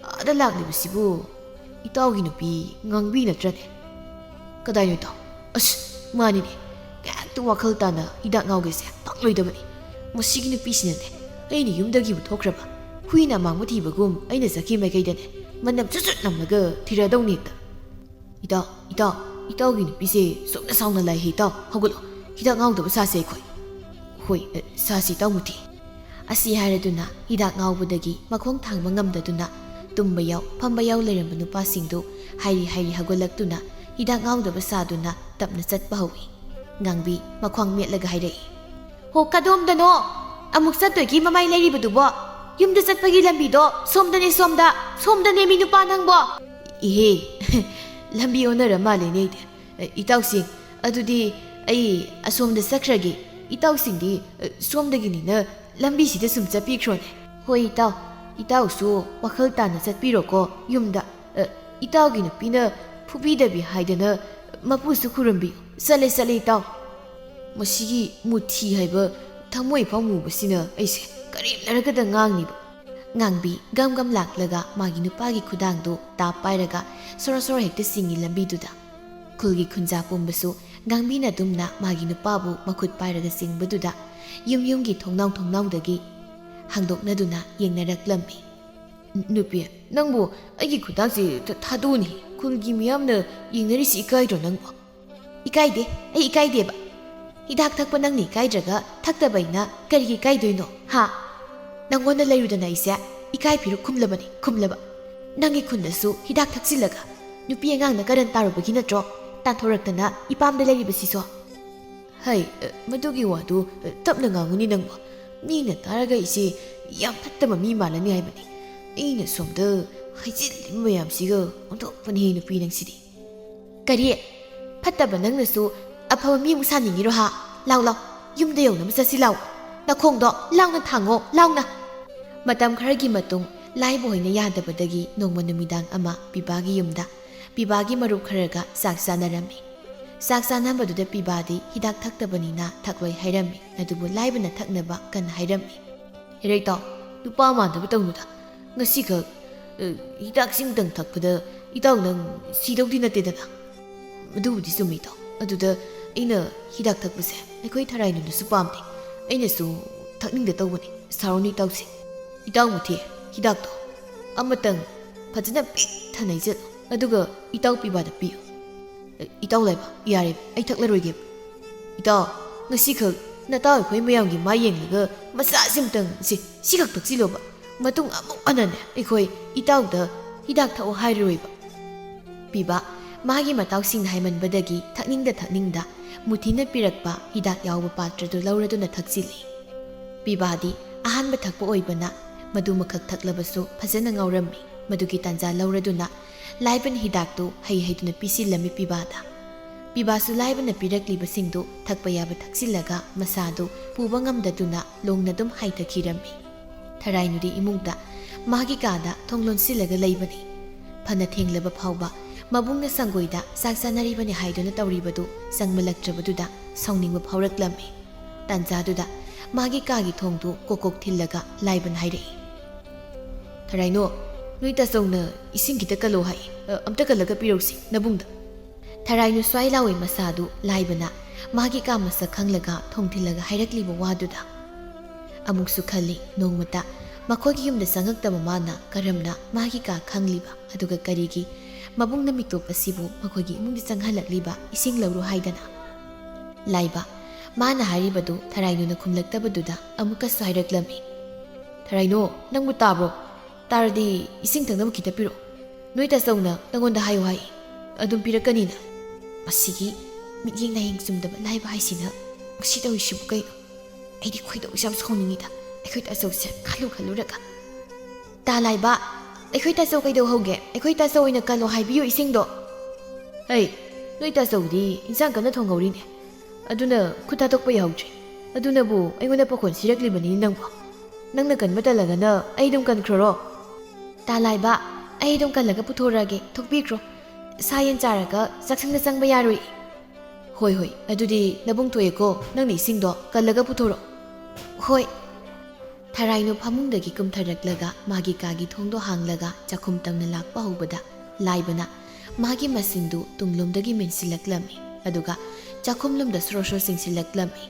ꯑꯥꯗ ꯂꯥꯛꯂꯤꯕꯁꯤꯕꯨ ꯏꯇꯥꯎꯒꯤ ꯅꯨꯄꯤ ꯉꯥꯡꯕꯤ ꯅꯠꯇ꯭ꯔꯅꯦ? ꯀꯗꯥꯏꯅꯣ ꯏꯇꯥꯎ? ꯑꯁ, ꯃꯥꯅꯤꯅꯦ꯫ ꯀꯌꯥꯇ ꯋꯥꯈꯜ ꯇꯥꯅ ꯍꯤꯗꯥꯛ ꯉꯥꯎꯒꯦꯁꯦ ꯄꯥꯛꯂꯣꯏꯗꯕꯅꯤ꯫ ꯃꯁꯤꯒꯤ ꯅꯨꯄꯤꯁꯤꯅꯅꯦ, ꯑꯩꯅ ꯌꯨꯝꯗꯒꯤꯕꯨ ꯊꯣꯛꯈ꯭ꯔꯕ ꯍꯨꯏꯅ ꯑꯃꯥꯡꯕ ꯊꯤꯕꯒꯨꯝ ꯑꯩꯅ ꯆꯠꯈꯤ ꯃꯥꯏꯀꯩꯗꯅꯦ ꯃꯅꯝ ꯆꯨꯠ ꯆꯨꯠ ꯅꯝꯂꯒ ꯊꯤꯔꯛꯑꯗꯧꯅꯤ ꯍꯦꯛꯇ꯫ ꯏꯇꯥꯎ, ꯏꯇꯥꯎ, ꯏꯇꯥꯎꯒꯤ ꯅꯨꯄꯤꯁꯦ ꯁꯣꯝꯅ ꯁꯥꯎꯅ ꯂꯥꯛꯏ ꯏꯇꯥꯎ꯫ ꯍꯧꯒꯠꯂꯣ, ꯍꯤꯗꯥꯛ ꯉꯥꯎꯗꯕ ꯁꯥꯁꯦ ꯑꯩꯈꯣꯏ꯫ ꯍꯣꯏ, ꯑ, ꯁꯥꯁꯤ ꯏꯇꯥꯎ ꯃꯨꯊꯤ꯫ ꯑꯁꯤ ꯍꯥꯏꯔꯗꯨꯅ ꯍꯤꯗꯥꯛ ꯉꯥꯎꯕꯗꯒꯤ ꯃꯈꯣꯡ ꯊꯥꯡꯕ ꯉꯝꯗꯗꯨꯅ ꯇꯨꯝꯕ ꯌꯥꯎ, ꯐꯝꯕ ꯌꯥꯎ ꯂꯩꯔꯝꯕ ꯅꯨꯄꯥꯁꯤꯡꯗꯨ ꯍꯥꯏꯔꯤ ꯍꯥꯏꯔꯤ ꯍꯧꯒꯠꯂꯛꯇꯨꯅ ꯍꯤꯗꯥꯛ ꯉꯥꯎꯗꯕ ꯁꯥꯗꯨꯅ ꯇꯞꯅ ꯆꯠꯄ ꯍꯧꯏ꯫ ꯉꯥꯡꯕꯤ ꯃꯈ꯭ꯋꯥꯡ ꯃꯦꯠꯂꯒ ꯍꯥꯏꯔꯛꯏ꯫ ꯍꯣ, ꯀꯗꯣꯝꯗꯅꯣ? ꯑꯃꯨꯛ ꯆꯠꯇꯣꯏꯒꯤ ꯃꯃꯥꯏ ꯂꯩꯔꯤꯕꯗꯨꯕꯣ? ꯌꯨꯝꯗ ꯆꯠꯄꯒꯤ ꯂꯝꯕꯤꯗꯣ ꯁꯣꯝꯗꯅꯦ, ꯁꯣꯝꯗ꯫ ꯁꯣꯝꯗꯅꯦ, ꯃꯤ ꯅꯨꯄꯥ ꯅꯪꯕꯣ꯫ ꯏꯍꯦ, ꯂꯝꯕꯤ ꯑꯣꯟꯅꯔ ꯃꯥꯜꯂꯦꯅꯦ ꯑꯩꯗꯤ꯫ ꯑ, ꯏꯇꯥꯎꯁꯤꯡ, ꯑꯗꯨꯗꯤ ꯑꯩ ꯑꯁꯣꯝꯗ ꯆꯠꯈ꯭ꯔꯒꯦ꯫ ꯏꯇꯥꯎꯁꯤꯡꯗꯤ, ꯑ, ꯁꯣꯝꯗꯒꯤꯅꯤꯅ ꯂꯝꯕꯤꯁꯤꯗ ꯁꯨꯝ ꯆꯠꯄꯤꯈ꯭ꯔꯣꯅꯦ꯫ ꯍꯣꯏ ꯏꯇꯥꯎ, ꯏꯇꯥꯎꯁꯨ ꯋꯥꯈꯜ ꯇꯥꯅ ꯆꯠꯄꯤꯔꯣꯀꯣ ꯌꯨꯝꯗ꯫ ꯑ, ꯏꯇꯥꯎꯒꯤ ꯅꯨꯄꯤꯅ ꯐꯨꯕꯤꯗꯕꯤ ꯍꯥꯏꯗꯅ ꯃꯄꯨꯁꯨ ꯈꯨꯔꯨꯝꯕꯤꯌꯨ꯫ ꯆꯠꯂꯦ, ꯆꯠꯂꯦ ꯏꯇꯥꯎ꯫ ꯃꯁꯤꯒꯤ ꯃꯨꯊꯤ ꯍꯥꯏꯕ ꯊꯃꯣꯏ ꯐꯥꯎ ꯃꯨꯕꯁꯤꯅ ꯑꯩꯁꯦ ꯀꯔꯦꯝꯅꯔꯒꯗ ꯉꯥꯡꯅꯤꯕ꯫ ꯉꯥꯡꯕꯤ ꯒꯝ ꯒꯝ ꯂꯥꯛꯂꯒ ꯃꯥꯒꯤ ꯅꯨꯄꯥꯒꯤ ꯈꯨꯗꯥꯡꯗꯨ ꯇꯥꯞ ꯄꯥꯏꯔꯒ ꯁꯣꯔꯣ ꯁꯣꯔꯣ ꯍꯦꯛꯇ ꯆꯤꯡꯏ ꯂꯝꯕꯤꯗꯨꯗ꯫ ꯈꯨꯜꯒꯤ ꯈꯨꯟꯖꯥ ꯄꯨꯝꯕꯁꯨ ꯉꯥꯡꯕꯤꯅ ꯑꯗꯨꯝꯅ ꯃꯥꯒꯤ ꯅꯨꯄꯥꯕꯨ ꯃꯈꯨꯠ ꯄꯥꯏꯔꯒ ꯆꯤꯡꯕꯗꯨꯗ ꯌꯨꯝ ꯌꯨꯝꯒꯤ ꯊꯣꯡꯅꯥꯎ ꯊꯣꯡꯅꯥꯎꯗꯒꯤ ꯍꯥꯡꯗꯣꯛꯅꯗꯨꯅ ꯌꯦꯡꯅꯔꯛꯂꯝꯃꯤ꯫ "ꯅꯨꯄꯤ, ꯅꯪꯕꯨ ꯑꯩꯒꯤ ꯈꯨꯗꯥꯡꯁꯤ ꯊ-, ꯊꯥꯗꯣꯛꯎꯅꯦ꯫ ꯈꯨꯜꯒꯤ ꯃꯤꯌꯥꯝꯅ ꯌꯦꯡꯅꯔꯤꯁꯤ ꯏꯀꯥꯏꯗ꯭ꯔꯣ ꯅꯪꯕꯨ?" "ꯏꯀꯥꯏꯗꯦ, ꯑꯩ ꯏꯀꯥꯏꯗꯦꯕ꯫ ꯍꯤꯗꯥꯛ ꯊꯛꯄ ꯅꯪꯅ ꯏꯀꯥꯏꯗ꯭ꯔꯒ ꯊꯛꯇꯕ ꯑꯩꯅ ꯀꯔꯤꯒꯤ ꯏꯀꯥꯏꯗꯣꯏꯅꯣ, ꯍꯥ? ꯅꯪꯉꯣꯟꯗ ꯂꯩꯔꯨꯗꯅ ꯑꯩꯁꯦ ꯏꯀꯥꯏ ꯐꯤꯔꯨꯛ ꯈꯨꯝꯂꯕꯅꯤ, ꯈꯨꯝꯂꯕ꯫ ꯅꯪꯒꯤ ꯈꯨꯟꯗꯁꯨ ꯍꯤꯗꯥꯛ ꯊꯛꯆꯤꯜꯂꯒ ꯅꯨꯄꯤ ꯑꯉꯥꯡꯅ ꯀꯔꯟ ꯇꯥꯔꯨꯕꯒꯤ ꯅꯠꯇ꯭ꯔꯣ ꯇꯥꯟꯊꯣꯔꯛꯇꯅ ꯏꯄꯥꯝꯗ ꯂꯩꯔꯤꯕꯁꯤꯁꯨ?" "ꯍꯩ, ꯑ, ꯃꯗꯨꯒꯤ ꯋꯥꯗꯨ, ꯑ, ꯇꯞꯅ ꯉꯥꯡꯉꯨꯅꯤ ꯅꯪꯕꯣ꯫ ꯃꯤꯅ ꯇꯥꯔꯒ ꯑꯩꯁꯦ ꯌꯥꯝ ꯐꯠꯇꯕ ꯃꯤ ꯃꯥꯜꯂꯅꯤ ꯍꯥꯏꯕꯅꯤ꯫ ꯑꯩꯅ ꯁꯣꯝꯗ ꯍꯥꯏꯖꯤꯜꯂꯤꯕ ꯃꯌꯥꯝꯁꯤꯒ ꯑꯣꯟꯊꯣꯛꯄꯅꯤ ꯅꯨꯄꯤ ꯅꯪꯁꯤꯗꯤ꯫" "ꯀꯔꯤ? ꯐꯠꯇꯕ ꯅꯪꯅꯁꯨ ꯑꯐꯕ ꯃꯤ ꯑꯃꯨꯛ ꯁꯥꯅꯤꯡꯉꯤꯔꯣ ꯍꯥ? ꯂꯥꯎ, ꯂꯥꯎ, ꯌꯨꯝꯗ ꯌꯧꯅꯕ ꯆꯠꯁꯤ ꯂꯥꯎ꯫ ꯅꯈꯣꯡꯗꯣ ꯂꯥꯎꯅ ꯊꯥꯡꯉꯣ, ꯂꯥꯎꯅ꯫" ꯃꯇꯝ ꯈꯔꯒꯤ ꯃꯇꯨꯡ ꯂꯥꯏꯕ ꯍꯣꯏꯅ ꯌꯥꯗꯕꯗꯒꯤ ꯅꯣꯡꯃ ꯅꯨꯃꯤꯗꯥꯡ ꯑꯃ ꯄꯤꯕꯥꯒꯤ ꯌꯨꯝꯗ ꯄꯤꯕꯥꯒꯤ ꯃꯔꯨꯞ ꯈꯔꯒ ꯆꯥꯛ ꯆꯥꯅꯔꯝꯃꯤ꯫ ꯆꯥꯛ ꯆꯥꯅꯕꯗꯨꯗ ꯄꯤꯕꯥꯗꯤ ꯍꯤꯗꯥꯛ ꯊꯛꯇꯕꯅꯤꯅ ꯊꯛꯂꯣꯏ ꯍꯥꯏꯔꯝꯃꯤ, ꯑꯗꯨꯕꯨ ꯂꯥꯏꯕꯅ ꯊꯛꯅꯕ ꯀꯟꯅ ꯍꯥꯏꯔꯝꯃꯤ꯫ "ꯍꯦꯔꯩꯇꯥꯎ, ꯅꯨꯄꯥ ꯃꯥꯟꯗꯕ ꯇꯧꯅꯨꯗ꯫ ꯉꯁꯤꯈꯛ, ꯑ, ꯍꯤꯗꯥꯛꯁꯤꯡꯇꯪ ꯊꯛꯄꯗ ꯏꯇꯥꯎ ꯅꯪ ꯁꯤꯗꯧꯗꯤ ꯅꯠꯇꯦꯗꯅ?" "ꯑꯗꯨꯕꯨꯗꯤ ꯆꯨꯝꯃꯤ ꯏꯇꯥꯎ꯫ ꯑꯗꯨꯗ ꯑꯩꯅ ꯍꯤꯗꯥꯛ ꯊꯛꯄꯁꯦ ꯑꯩꯈꯣꯏ ꯊꯔꯥꯏꯅꯨꯅꯁꯨ ꯄꯥꯝꯗꯦ꯫ ꯑꯩꯅꯁꯨ ꯊꯛꯅꯤꯡꯗ ꯇꯧꯕꯅꯤ꯫ ꯁꯥꯎꯔꯅꯨ ꯏꯇꯥꯎꯁꯦ꯫ ꯏꯇꯥꯎ ꯃꯨꯊꯤ, ꯍꯤꯗꯥꯛꯇꯣ ꯑꯃꯇꯪ ꯐꯖꯅ ꯄꯤꯛ ꯊꯟꯅ ꯍꯩꯖꯤꯜꯂꯨ, ꯑꯗꯨꯒ ꯏꯇꯥꯎ ꯄꯤꯕꯥꯗ ꯄꯤꯌꯨ꯫" "ꯏꯇꯥꯎ ꯂꯥꯏꯕ, ꯌꯥꯔꯦ, ꯑꯩ ꯊꯛꯂꯔꯣꯏꯒꯦ꯫" "ꯏꯇꯥꯎ, ꯉꯁꯤꯈꯛ ꯅꯇꯥꯎ ꯑꯩꯈꯣꯏ ꯃꯌꯥꯝꯒꯤ ꯃꯥꯏ ꯌꯦꯡꯂꯒ ꯃꯆꯥꯁꯤꯝꯇꯪ ꯁꯤ, ꯁꯤꯈꯛ ꯊꯛꯆꯤꯜꯂꯣꯕ꯫ ꯃꯇꯨꯡ ꯑꯃꯨꯛ ꯍꯟꯅꯅꯦ ꯑꯩꯈꯣꯏ ꯏꯇꯥꯎꯗ ꯍꯤꯗꯥꯛ ꯊꯛꯑꯣ ꯍꯥꯏꯔꯔꯣꯏꯕ꯫" ꯄꯤꯕ ꯃꯥꯒꯤ ꯃꯇꯥꯎꯁꯤꯡꯅ ꯍꯥꯏꯃꯟꯕꯗꯒꯤ ꯊꯛꯅꯤꯡꯗ ꯊꯛꯅꯤꯡꯗ ꯃꯨꯊꯤꯅ ꯄꯤꯔꯛꯄ ꯍꯤꯗꯥꯛ ꯌꯥꯎꯕ ꯄꯥꯇ꯭ꯔꯗꯨ ꯂꯧꯔꯗꯨꯅ ꯊꯛꯆꯤꯜꯂꯤ꯫ ꯄꯤꯕꯥꯗꯤ ꯑꯍꯥꯟꯕ ꯊꯛꯄ ꯑꯣꯏꯕꯅ ꯃꯗꯨꯃꯈꯛ ꯊꯛꯂꯕꯁꯨ ꯐꯖꯅ ꯉꯥꯎꯔꯝꯃꯤ꯫ ꯃꯗꯨꯒꯤ ꯇꯥꯟꯖꯥ ꯂꯧꯔꯗꯨꯅ ꯂꯥꯏꯕꯅ ꯍꯤꯗꯥꯛꯇꯨ ꯍꯩ ꯍꯩꯗꯨꯅ ꯄꯤꯁꯤꯜꯂꯝꯃꯤ ꯄꯤꯕꯥꯗ꯫ ꯄꯤꯕꯥꯁꯨ ꯂꯥꯏꯕꯅ ꯄꯤꯔꯛꯂꯤꯕꯁꯤꯡꯗꯨ ꯊꯛꯄ ꯌꯥꯕ ꯊꯛꯆꯤꯜꯂꯒ ꯃꯁꯥꯗꯨ ꯄꯨꯕ ꯉꯝꯗꯗꯨꯅ ꯂꯣꯡꯅ ꯑꯗꯨꯝ ꯍꯥꯏꯊꯈꯤꯔꯝꯃꯤ꯫ ꯊꯔꯥꯏꯅꯨꯗꯤ ꯏꯃꯨꯡꯗ ꯃꯥꯒꯤ ꯀꯥꯗ ꯊꯣꯡ ꯂꯣꯟꯁꯤꯜꯂꯒ ꯂꯩꯕꯅꯤ꯫ ꯐꯅ ꯊꯦꯡꯂꯕ ꯐꯥꯎꯕ ꯃꯕꯨꯡꯅ ꯁꯪꯒꯣꯏꯗ ꯆꯥꯛ ꯆꯥꯅꯔꯤꯕꯅꯤ ꯍꯥꯏꯗꯨꯅ ꯇꯧꯔꯤꯕꯗꯨ ꯆꯪꯃꯜꯂꯛꯇ꯭ꯔꯕꯗꯨꯗ ꯁꯥꯎꯅꯤꯡꯕ ꯐꯥꯎꯔꯛꯂꯝꯃꯤ꯫ ꯇꯥꯟꯖꯥꯗꯨꯗ ꯃꯥꯒꯤ ꯀꯥꯒꯤ ꯊꯣꯡꯗꯨ ꯀꯣꯛ ꯀꯣꯛ ꯊꯤꯜꯂꯒ ꯂꯥꯏꯕꯅ ꯍꯥꯏꯔꯛꯏ, "ꯊꯔꯥꯏꯅꯣ, ꯅꯣꯏ ꯇꯥꯆꯧꯅ ꯏꯁꯤꯡ ꯈꯤꯇ ꯀꯜꯂꯣ ꯍꯥꯏ꯫ ꯑ, ꯑꯝꯇ ꯀꯜꯂꯒ ꯄꯤꯔꯧꯁꯤ ꯅꯕꯨꯡꯗ꯫" ꯊꯔꯥꯏꯅꯨ ꯁ꯭ꯋꯥꯏ ꯂꯥꯎꯏ ꯃꯁꯥꯗꯨ ꯂꯥꯏꯕꯅ ꯃꯥꯒꯤ ꯀꯥ ꯃꯁꯛ ꯈꯪꯂꯒ ꯊꯣꯡ ꯊꯤꯜꯂꯒ ꯍꯥꯏꯔꯛꯂꯤꯕ ꯋꯥꯗꯨꯗ꯫ ꯑꯃꯨꯛꯁꯨ ꯈꯜꯂꯤ, ꯅꯣꯡꯃꯇ ꯃꯈꯣꯏꯒꯤ ꯌꯨꯝꯗ ꯆꯪꯉꯛꯇꯕ ꯃꯥꯅ ꯀꯔꯝꯅ ꯃꯥꯒꯤ ꯀꯥ ꯈꯪꯂꯤꯕ? ꯑꯗꯨꯒ ꯀꯔꯤꯒꯤ ꯃꯕꯨꯡꯅ ꯃꯤꯇꯣꯞ ꯑꯁꯤꯕꯨ ꯃꯈꯣꯏꯒꯤ ꯏꯃꯨꯡꯗ ꯆꯪꯍꯜꯂꯛꯂꯤꯕ, ꯏꯁꯤꯡ ꯂꯧꯔꯨ ꯍꯥꯏꯗꯅ? ꯂꯥꯏꯕ, ꯃꯥꯅ ꯍꯥꯏꯔꯤꯕꯗꯨ ꯊꯔꯥꯏꯅꯨꯅ ꯈꯨꯝꯂꯛꯇꯕꯗꯨꯗ ꯑꯃꯨꯛꯀꯁꯨ ꯍꯥꯏꯔꯛꯂꯝꯃꯤ, "ꯊꯔꯥꯏꯅꯣ, ꯅꯪꯕꯨ ꯇꯥꯕ꯭ꯔꯣ? ꯇꯥꯔꯗꯤ ꯏꯁꯤꯡ ꯊꯛꯅꯕ ꯈꯤꯇ ꯄꯤꯔꯛꯑꯣ꯫ ꯅꯣꯏ ꯇꯥꯆꯧꯅ ꯅꯪꯉꯣꯟꯗ ꯍꯥꯏꯌꯨ ꯍꯥꯏ꯫ ꯑꯗꯨꯝ ꯄꯤꯔꯛꯀꯅꯤꯅ꯫" ꯃꯁꯤꯒꯤ ꯃꯤꯠꯌꯦꯡ ꯅꯥꯌꯦꯡ ꯆꯨꯝꯗꯕ ꯂꯥꯏꯕ ꯍꯥꯏꯁꯤꯅ ꯉꯁꯤ ꯇꯧꯔꯤꯁꯤꯕꯨ ꯀꯩꯅꯣ? ꯑꯩꯗꯤ ꯈꯣꯏꯗꯧꯁꯦ ꯌꯥꯝ ꯁꯥꯎꯅꯤꯡꯉꯤꯗ꯫ ꯑꯩꯈꯣꯏ ꯇꯥꯆꯧꯁꯦ ꯈꯜꯂꯨ ꯈꯜꯂꯨꯔꯒ꯫ "ꯇꯥ ꯂꯥꯏꯕ, ꯑꯩꯈꯣꯏ ꯇꯥꯆꯧ ꯀꯩꯗꯧꯍꯧꯒꯦ? ꯑꯩꯈꯣꯏ ꯇꯥꯆꯧ ꯑꯣꯏꯅ ꯀꯜꯂꯣ ꯍꯥꯏꯕꯤꯌꯨ ꯏꯁꯤꯡꯗꯣ꯫" "ꯍꯩ, ꯅꯣꯏ ꯇꯥꯆꯧꯗꯤ ꯏꯟꯁꯥꯡ ꯀꯟꯅ ꯊꯣꯡꯍꯧꯔꯤꯅꯦ꯫ ꯑꯗꯨꯅ ꯈꯨꯠ ꯊꯥꯗꯣꯛꯄ ꯌꯥꯍꯧꯗ꯭ꯔꯦ꯫ ꯑꯗꯨꯅꯕꯨ ꯑꯩꯉꯣꯟꯗ ꯄꯥꯈꯣꯟ ꯁꯤꯔꯛꯂꯤꯕꯅꯤ ꯅꯪꯕꯣ꯫ ꯅꯪꯅ ꯀꯟꯕ ꯇꯜꯂꯒꯅ ꯑꯩ ꯑꯗꯨꯝ ꯀꯟꯈ꯭ꯔꯣꯔꯣ?" "ꯇꯥ ꯂꯥꯏꯕ, ꯑꯩ ꯑꯗꯨꯝ ꯀꯜꯂꯒ ꯄꯨꯊꯣꯔꯛꯑꯒꯦ, ꯊꯣꯛꯄꯤꯈ꯭ꯔꯣ꯫ ꯁꯥ ꯌꯦꯟ ꯆꯥꯔꯒ ꯆꯥꯛꯁꯪꯗ ꯆꯪꯕ ꯌꯥꯔꯣꯏ꯫" "ꯍꯣꯏ, ꯍꯣꯏ, ꯑꯗꯨꯗꯤ ꯅꯕꯨꯡ ꯊꯣꯛꯑꯦꯀꯣ, ꯅꯪꯅ ꯏꯁꯤꯡꯗꯣ ꯀꯜꯂꯒ ꯄꯨꯊꯣꯔꯛꯑꯣ꯫" "ꯍꯣꯏ꯫" ꯊꯔꯥꯏꯅꯨ ꯐꯃꯨꯡꯗꯒꯤ ꯀꯨꯝꯊꯔꯛꯂꯒ ꯃꯥꯒꯤ ꯀꯥꯒꯤ ꯊꯣꯡꯗꯣ ꯍꯥꯡꯂꯒ ꯆꯥꯛꯈꯨꯝ ꯇꯝꯅ ꯂꯥꯛꯄ ꯍꯧꯕꯗ ꯂꯥꯏꯕꯅ ꯃꯥꯒꯤ ꯃꯁꯤꯡꯗꯨ ꯇꯨꯡꯂꯣꯝꯗꯒꯤ ꯃꯦꯟꯁꯤꯜꯂꯛꯂꯝꯃꯤ꯫ ꯑꯗꯨꯒ ꯆꯥꯛꯈꯨꯝꯂꯣꯝꯗ ꯁꯣꯔꯣ ꯁꯣꯔꯣ ꯆꯤꯡꯁꯤꯜꯂꯛꯂꯝꯃꯤ꯫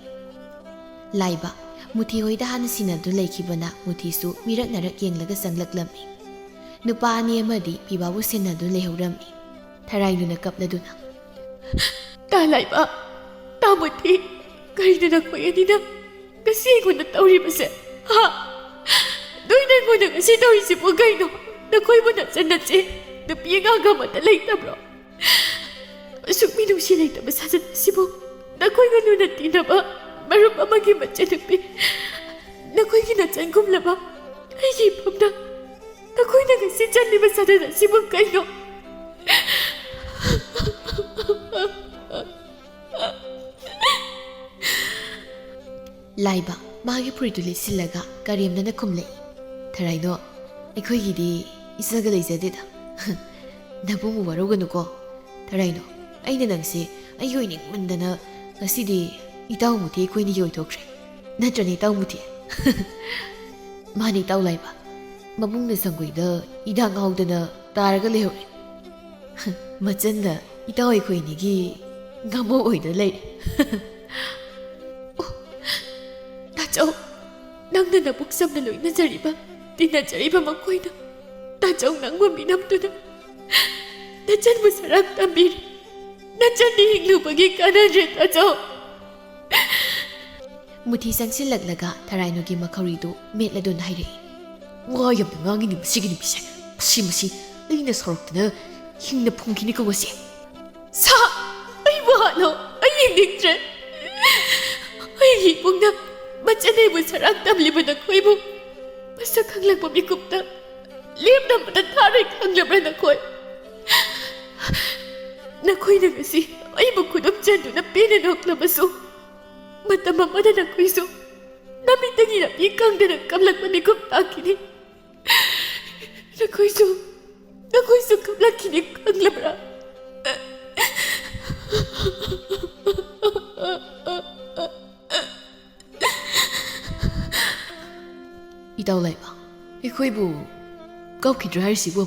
ꯂꯥꯏꯕ, ꯃꯨꯊꯤ ꯍꯣꯏꯗ ꯍꯥꯟꯅ ꯁꯤꯟꯅꯗꯨꯅ ꯂꯩꯈꯤꯕꯅ ꯃꯨꯊꯤꯁꯨ ꯃꯤꯔꯛ ꯅꯥꯔꯛ ꯌꯦꯡꯂꯒ ꯆꯪꯂꯛꯂꯝꯃꯤ꯫ ꯅꯨꯄꯥ ꯑꯅꯤ ꯑꯃꯗꯤ ꯄꯤꯕꯥꯕꯨ ꯁꯤꯟꯅꯗꯨꯅ ꯂꯩꯍꯧꯔꯝꯃꯤ꯫ ꯊꯔꯥꯏꯅꯨꯅ ꯀꯞꯂꯗꯨꯅ, "ꯇꯥ ꯂꯥꯏꯕ, ꯇꯥ ꯃꯨꯊꯤ, ꯀꯔꯤꯅꯣ ꯅꯈꯣꯏ ꯑꯅꯤꯅ ꯉꯁꯤ ꯑꯩꯉꯣꯟꯗ ꯇꯧꯔꯤꯕꯁꯦ? ꯍꯥ? ꯅꯣꯏꯅ ꯑꯩꯉꯣꯟꯗ ꯉꯁꯤ ꯇꯧꯔꯤꯁꯤꯕꯨ ꯀꯩꯅꯣ? ꯅꯈꯣꯏꯕꯨ ꯅꯆꯟ ꯅꯆꯦ ꯅꯨꯄꯤ ꯑꯉꯥꯡ ꯑꯃꯠꯇ ꯂꯩꯇꯕ꯭ꯔꯣ? ꯑꯁꯨꯛ ꯃꯤꯅꯨꯡꯁꯤ ꯂꯩꯇꯕ ꯁꯥꯖꯠ ꯑꯁꯤꯕꯨ ꯅꯈꯣꯏꯒ ꯂꯨꯅ ꯇꯤꯟꯅꯕ ꯃꯔꯨꯞ ꯑꯃꯒꯤ ꯃꯆꯟꯅꯨꯄꯤ, ꯅꯈꯣꯏꯒꯤ ꯅꯆꯟꯒꯨꯝꯂꯕ ꯑꯩꯒꯤ ꯏꯐꯝꯗ ꯅꯈꯣꯏꯅ ꯉꯁꯤ ꯆꯠꯂꯤꯕ ꯁꯗꯟ ꯑꯁꯤꯕꯨ ꯀꯩꯅꯣ? ꯂꯥꯏꯕ ꯃꯥꯒꯤ ꯐꯨꯔꯤꯠꯇꯨ ꯂꯤꯠꯁꯤꯜꯂꯒ ꯀꯔꯦꯝꯅꯅ ꯈꯨꯝꯂꯛꯏ꯫ "ꯊꯔꯥꯏꯅꯣ, ꯑꯩꯈꯣꯏꯒꯤꯗꯤ ꯏꯆꯥꯒ ꯂꯩꯖꯗꯦꯗ꯫ ꯅꯕꯨꯡꯕꯨ ꯋꯥꯔꯧꯒꯅꯨꯀꯣ꯫ ꯊꯔꯥꯏꯅꯣ, ꯑꯩꯅ ꯅꯪꯁꯦ ꯑꯩꯒꯤ ꯑꯣꯏꯅꯤꯡꯃꯟꯗꯅ ꯉꯁꯤꯗꯤ ꯏꯇꯥꯎ ꯃꯨꯊꯤ ꯑꯩꯈꯣꯏꯅꯤꯒꯤ ꯑꯣꯏꯊꯣꯛꯈ꯭ꯔꯦ꯫ ꯅꯠꯇ꯭ꯔꯅꯦ, ꯏꯇꯥꯎ ꯃꯨꯊꯤ?" "ꯃꯥꯅꯤ, ꯏꯇꯥꯎ ꯂꯥꯏꯕ꯫ ꯃꯕꯨꯡꯅ ꯁꯪꯒꯣꯏꯗ ꯏꯗꯥꯛ ꯉꯥꯎꯗꯅ ꯇꯥꯔꯒ ꯂꯩꯍꯧꯔꯦ꯫ ꯃꯆꯟꯅ ꯏꯇꯥꯎ ꯑꯩꯈꯣꯏꯅꯤꯒꯤ ꯉꯥꯃꯧ ꯑꯣꯏꯗ ꯂꯩꯔꯦ꯫" "ꯑꯣ, ꯇꯥꯆꯧ, ꯅꯪꯅ ꯅꯕꯨꯛ ꯆꯝꯅ ꯂꯣꯏꯅꯖꯔꯤꯕ, ꯇꯤꯟꯅꯖꯔꯤꯕ ꯃꯈꯣꯏꯅ ꯇꯥꯆꯧ ꯅꯪꯕꯨ ꯃꯤꯅꯝꯗꯨꯅ ꯅꯆꯟꯕꯨ ꯁꯔꯥꯛ ꯇꯝꯕꯤꯔꯦ꯫ ꯅꯆꯟꯗꯤ ꯍꯤꯡꯂꯨꯕꯒꯤ ꯀꯥꯟꯅꯗ꯭ꯔꯦ, ꯇꯥꯆꯧ꯫" ꯃꯨꯊꯤ ꯆꯪꯁꯤꯜꯂꯛꯂꯒ ꯊꯔꯥꯏꯅꯨꯒꯤ ꯃꯈꯧꯔꯤꯗꯨ ꯃꯦꯠꯂꯗꯨꯅ ꯍꯥꯏꯔꯛꯏ꯫ "ꯋꯥ ꯌꯥꯝꯅ ꯉꯥꯡꯉꯤꯅꯦ ꯃꯁꯤꯒꯤ ꯅꯨꯄꯤꯁꯦ꯫ ꯃꯁꯤ, ꯃꯁꯤ, ꯑꯩꯅ ꯁꯥꯎꯔꯛꯇꯅ ꯍꯤꯡꯅ ꯐꯨꯝꯈꯤꯅꯤꯀꯣ ꯉꯁꯤ꯫" "ꯁꯥ! ꯑꯩꯕꯨ ꯍꯥꯠꯂꯣ, ꯑꯩ ꯌꯦꯡꯅꯤꯡꯗ꯭ꯔꯦ꯫ ꯑꯩꯒꯤ ꯏꯕꯨꯡꯅ ꯃꯆꯟ ꯑꯩꯕꯨ ꯁꯔꯥꯛ ꯇꯝꯂꯤꯕ ꯅꯈꯣꯏꯕꯨ ꯃꯁꯛ ꯈꯪꯂꯛꯄ ꯃꯤꯀꯨꯞꯇ ꯂꯦꯞꯅꯕꯗ ꯊꯥꯔꯣꯏ ꯈꯪꯂꯕ꯭ꯔꯥ ꯅꯈꯣꯏ? ꯅꯈꯣꯏꯅ ꯉꯁꯤ ꯑꯩꯕꯨ ꯈꯨꯗꯨꯝ ꯆꯟꯗꯨꯅ ꯄꯦꯟꯅ ꯅꯣꯛꯂꯕꯁꯨ, ꯃꯇꯝ ꯑꯃꯗ ꯅꯈꯣꯏꯁꯨ ꯅꯃꯤꯠꯇꯒꯤ ꯅꯥꯄꯤ ꯀꯪꯗꯅ ꯀꯞꯂꯛꯄ ꯃꯤꯀꯨꯞ ꯇꯥꯈꯤꯅꯤ꯫ ꯅꯈꯣꯏꯁꯨ, ꯅꯈꯣꯏꯁꯨ ꯀꯞꯂꯛꯈꯤꯅꯤ, ꯈꯪꯂꯕ꯭ꯔꯥ?" "ꯏꯇꯥꯎ ꯂꯥꯏꯕ, ꯑꯩꯈꯣꯏꯕꯨ ꯀꯞꯈꯤꯗ꯭ꯔꯣ ꯍꯥꯏꯔꯤꯁꯤꯕꯨ?"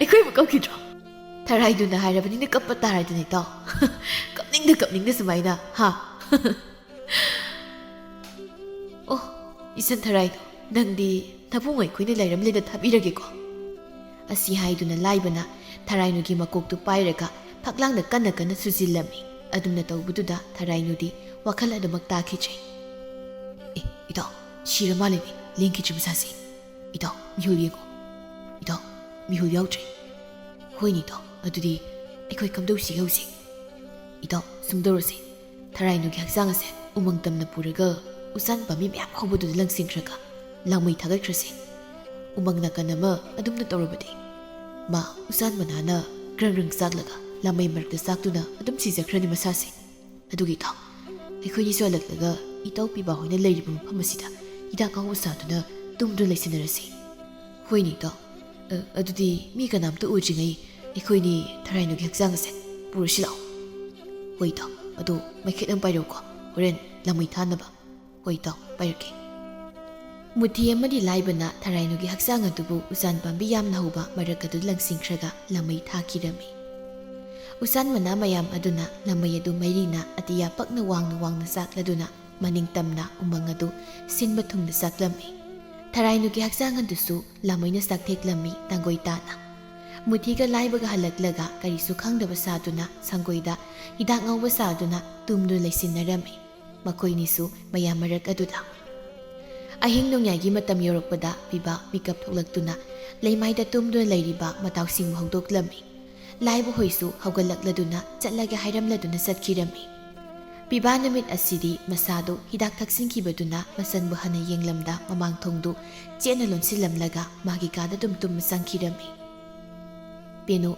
"ꯑꯩꯈꯣꯏꯕꯨ ꯀꯞꯈꯤꯗ꯭ꯔꯣ? ꯊꯔꯥꯏꯗꯨꯅ ꯍꯥꯏꯔꯕꯅꯤꯅ ꯀꯞꯄ ꯇꯥꯔꯗꯅ, ꯏꯇꯥꯎ꯫ ꯀꯞꯅꯤꯡꯗ ꯀꯞꯅꯤꯡꯗ ꯁꯨꯃꯥꯏꯅ, ꯍꯥ?" "ꯑꯣ, ꯏꯆꯟ ꯊꯔꯥꯏꯗꯣ, ꯅꯪꯗꯤ ꯅꯕꯨꯡ ꯑꯩꯈꯣꯏꯅ ꯂꯩꯔꯝꯂꯦꯅ ꯊꯥꯕꯤꯔꯒꯦꯀꯣ꯫" ꯑꯁꯤ ꯍꯥꯏꯗꯨꯅ ꯂꯥꯏꯕꯅ ꯊꯔꯥꯏꯅꯨꯒꯤ ꯃꯀꯣꯛꯇꯨ ꯄꯥꯏꯔꯒ ꯐꯛꯂꯥꯡꯗ ꯀꯟꯅ ꯀꯟꯅ ꯁꯨꯖꯤꯜꯂꯝꯃꯤ꯫ ꯑꯗꯨꯝꯅ ꯇꯧꯕꯗꯨꯗ ꯊꯔꯥꯏꯅꯨꯗꯤ ꯋꯥꯈꯜ ꯑꯗꯨꯃꯛ ꯇꯥꯈꯤꯗ꯭ꯔꯦ꯫ "ꯑꯦ, ꯏꯇꯥꯎ, ꯁꯤꯔ ꯃꯥꯜꯂꯦꯅꯦ, ꯂꯦꯡꯈꯤꯗ꯭ꯔꯤ ꯃꯁꯥꯁꯦ꯫ ꯏꯇꯥꯎ, ꯃꯤꯍꯨꯜ ꯌꯦꯡꯉꯣ꯫ ꯏꯇꯥꯎ, ꯃꯤꯍꯨꯜ ꯌꯥꯎꯗ꯭ꯔꯦ꯫ ꯍꯣꯏꯅꯦ, ꯏꯇꯥꯎ, ꯑꯗꯨꯗꯤ ꯑꯩꯈꯣꯏ ꯀꯝꯗꯧꯁꯤꯒꯦ ꯍꯧꯖꯤꯛ?" "ꯏꯇꯥꯎ, ꯁꯨꯝ ꯇꯧꯔꯁꯤ꯫ ꯊꯔꯥꯏꯅꯨꯒꯤ ꯍꯛꯆꯥꯡ ꯑꯁꯦ ꯎꯃꯪ ꯇꯝꯅ ꯄꯨꯔꯒ ꯎꯆꯥꯟ ꯄꯥꯝꯕꯤ ꯃꯌꯥꯝ ꯍꯧꯕꯗꯨꯗ ꯂꯪꯁꯤꯟꯈ꯭ꯔꯒ ꯂꯥꯡꯃꯩ ꯊꯥꯒꯠꯈ꯭ꯔꯁꯤ꯫ ꯎꯃꯪ ꯅꯥꯀꯟ ꯑꯃ ꯑꯗꯨꯝꯅ ꯇꯧꯔꯕꯗꯤ ꯃꯥ ꯎꯆꯥꯟ ꯃꯅꯥꯅ ꯒ꯭ꯔꯪ ꯒ꯭ꯔꯪ ꯆꯥꯛꯂꯒ ꯂꯥꯡꯃꯩ ꯃꯔꯛꯇ ꯆꯥꯛꯇꯨꯅ ꯑꯗꯨꯝ ꯁꯤꯖꯈ꯭ꯔꯅꯤ ꯃꯁꯥꯁꯦ꯫ ꯑꯗꯨꯒꯤ ꯏꯇꯥꯎ, ꯑꯩꯈꯣꯏꯅꯤꯁꯨ ꯍꯜꯂꯛꯂꯒ ꯏꯇꯥꯎ ꯄꯤꯕꯥ ꯍꯣꯏꯅ ꯂꯩꯔꯤꯕ ꯃꯐꯝ ꯑꯁꯤꯗ ꯍꯤꯗꯥꯛ ꯉꯥꯎꯕ ꯁꯥꯗꯨꯅ ꯇꯨꯝꯗꯨꯅ ꯂꯩꯁꯤꯟꯅꯔꯁꯤ꯫" "ꯍꯣꯏꯅꯦ ꯏꯇꯥꯎ꯫ ꯑ, ꯑꯗꯨꯗꯤ ꯃꯤ ꯀꯅꯥꯝꯇ ꯎꯗ꯭ꯔꯤꯉꯩ ꯑꯩꯈꯣꯏꯅꯤ ꯊꯔꯥꯏꯅꯨꯒꯤ ꯍꯛꯆꯥꯡ ꯑꯁꯦ ꯄꯨꯔꯁꯤ ꯂꯥꯛꯑꯣ꯫" "ꯍꯣꯏ ꯏꯇꯥꯎ, ꯑꯗꯣ ꯃꯩꯈꯦꯠ ꯑꯃ ꯄꯥꯏꯔꯛꯎꯀꯣ, ꯍꯣꯔꯦꯟ ꯂꯥꯡꯃꯩ ꯊꯥꯅꯕ꯫" "ꯍꯣꯏ ꯏꯇꯥꯎ, ꯄꯥꯏꯔꯛꯀꯦ꯫" ꯃꯨꯊꯤ ꯑꯃꯗꯤ ꯂꯥꯏꯕꯅ ꯊꯔꯥꯏꯅꯨꯒꯤ ꯍꯛꯆꯥꯡ ꯑꯗꯨꯕꯨ ꯎꯆꯥꯟ ꯄꯥꯝꯕꯤ ꯌꯥꯝꯅ ꯍꯧꯕ ꯃꯔꯛ ꯑꯗꯨ ꯂꯪꯁꯤꯟꯈ꯭ꯔꯒ ꯂꯥꯡꯃꯩ ꯊꯥꯈꯤꯔꯝꯃꯤ꯫ ꯎꯆꯥꯟ ꯃꯅꯥ ꯃꯌꯥꯝ ꯑꯗꯨꯅ ꯂꯥꯡꯃꯩ ꯑꯗꯨ ꯃꯩꯔꯤꯅ ꯑꯇꯤꯌꯥ ꯄꯛꯅ ꯋꯥꯡꯅ ꯋꯥꯡꯅ ꯆꯥꯛꯂꯗꯨꯅ ꯃꯅꯤꯡ ꯇꯝꯅ ꯎꯃꯪ ꯑꯗꯨ ꯁꯤꯟꯕ ꯊꯨꯡꯅ ꯆꯥꯛꯂꯝꯃꯤ꯫ ꯊꯔꯥꯏꯅꯨꯒꯤ ꯍꯛꯆꯥꯡ ꯑꯗꯨꯁꯨ ꯂꯥꯡꯃꯩꯅ ꯆꯥꯛꯊꯦꯛꯂꯝꯃꯤ ꯇꯥꯡꯒꯣꯏ ꯇꯥꯅ꯫ ꯃꯨꯊꯤꯒ ꯂꯥꯏꯕꯒ ꯍꯜꯂꯛꯂꯒ ꯀꯔꯤꯁꯨ ꯈꯪꯗꯕ ꯁꯥꯗꯨꯅ ꯁꯪꯒꯣꯏꯗ ꯍꯤꯗꯥꯛ ꯉꯧꯕ ꯁꯥꯗꯨꯅ ꯇꯨꯝꯗꯨꯅ ꯂꯩꯁꯤꯟꯅꯔꯝꯃꯤ꯫ ꯃꯈꯣꯏꯅꯤꯁꯨ ꯃꯌꯥꯝ ꯃꯔꯛ ꯑꯗꯨꯗ꯫ ꯑꯍꯤꯡ ꯅꯣꯡꯌꯥꯏꯒꯤ ꯃꯇꯝ ꯌꯧꯔꯛꯄꯗ ꯄꯤꯕꯥ ꯃꯤꯀꯞ ꯊꯣꯛꯂꯛꯇꯨꯅ ꯂꯩꯃꯥꯏꯗ ꯇꯨꯝꯗꯨꯅ ꯂꯩꯔꯤꯕ ꯃꯇꯥꯎꯁꯤꯡꯕꯨ ꯍꯧꯗꯣꯛꯂꯝꯃꯤ꯫ ꯂꯥꯏꯕ ꯍꯣꯏꯁꯨ ꯍꯧꯒꯠꯂꯛꯂꯗꯨꯅ ꯆꯠꯂꯒꯦ ꯍꯥꯏꯔꯝꯂꯗꯨꯅ ꯆꯠꯈꯤꯔꯝꯃꯤ꯫ ꯄꯤꯕꯥ ꯅꯨꯃꯤꯠ ꯑꯁꯤꯗꯤ ꯃꯁꯥꯗꯨ ꯍꯤꯗꯥꯛ ꯊꯛꯆꯤꯟꯈꯤꯕꯗꯨꯅ ꯃꯁꯪꯕꯨ ꯍꯟꯅ ꯌꯦꯡꯂꯝꯗ ꯃꯃꯥꯡ ꯊꯣꯡꯗꯨ ꯆꯦꯠꯅ ꯂꯣꯟꯁꯤꯜꯂꯝꯂꯒ ꯃꯥꯒꯤ ꯀꯥꯗ ꯑꯗꯨꯝ ꯇꯨꯝꯕ ꯆꯪꯈꯤꯔꯝꯃꯤ꯫ ꯄꯦꯅꯨ,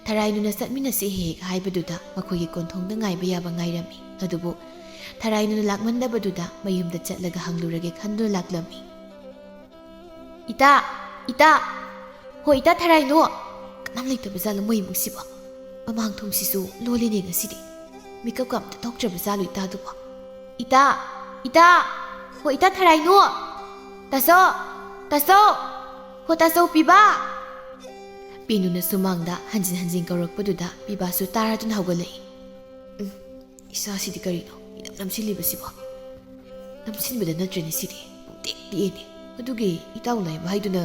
ꯊꯔꯥꯏꯅꯨꯅ ꯆꯠꯃꯤꯟꯅꯁꯤ ꯍꯦꯛ ꯍꯦꯛ ꯍꯥꯏꯕꯗꯨꯗ ꯃꯈꯣꯏꯒꯤ ꯀꯣꯟꯊꯣꯡꯗ ꯉꯥꯏꯕ ꯌꯥꯕ ꯉꯥꯏꯔꯝꯃꯤ꯫ ꯑꯗꯨꯕꯨ ꯊꯔꯥꯏꯅꯨꯅ ꯂꯥꯛꯃꯟꯗꯕꯗꯨꯗ ꯃꯌꯨꯝꯗ ꯆꯠꯂꯒ ꯍꯪꯂꯨꯔꯒꯦ ꯈꯟꯗꯨꯅ ꯂꯥꯛꯂꯝꯃꯤ꯫ "ꯏꯇꯥ! ꯏꯇꯥ! ꯍꯣ ꯏꯇꯥ ꯊꯔꯥꯏꯅꯨ! ꯀꯅꯥꯝ ꯂꯩꯇꯕ ꯖꯥꯠꯂꯣ ꯃꯣꯏ ꯏꯃꯨꯡꯁꯤꯕꯣ? ꯃꯃꯥꯡ ꯊꯣꯡꯁꯤꯁꯨ ꯂꯣꯜꯂꯤꯅꯦ ꯉꯁꯤꯗꯤ꯫ ꯃꯤꯀꯞꯀ ꯑꯝꯇ ꯊꯣꯛꯇ꯭ꯔꯕ ꯖꯥꯠꯂꯣ ꯏꯇꯥꯗꯨꯕꯣ? ꯏꯇꯥ! ꯏꯇꯥ! ꯍꯣ ꯏꯇꯥ ꯊꯔꯥꯏꯅꯨ! ꯇꯥꯆꯧ! ꯇꯥꯆꯧ! ꯍꯣ ꯇꯥꯆꯧ ꯄꯤꯕꯥ!" ꯄꯦꯅꯨꯅ ꯁꯨꯃꯥꯡꯗ ꯍꯟꯖꯤꯟ ꯍꯟꯖꯤꯟ ꯀꯧꯔꯛꯄꯗꯨꯗ ꯄꯤꯕꯥꯁꯨ ꯇꯥꯔꯗꯨꯅ ꯍꯧꯒꯠꯂꯛꯏ꯫ "ꯎꯝ, ꯏꯁꯥꯁꯤꯗꯤ ꯀꯔꯤꯅꯣ ꯏꯅꯝ ꯅꯝꯁꯤꯜꯂꯤꯕꯁꯤꯕꯣ? ꯅꯝꯁꯤꯟꯕꯗ ꯅꯠꯇ꯭ꯔꯦꯅꯦ ꯁꯤꯗꯤ, ꯄꯨꯡꯇꯦꯛ ꯇꯦꯛꯑꯦꯅꯦ꯫ ꯑꯗꯨꯒꯤ ꯏꯇꯥꯎ ꯅꯥꯏꯕ ꯍꯥꯏꯗꯨꯅ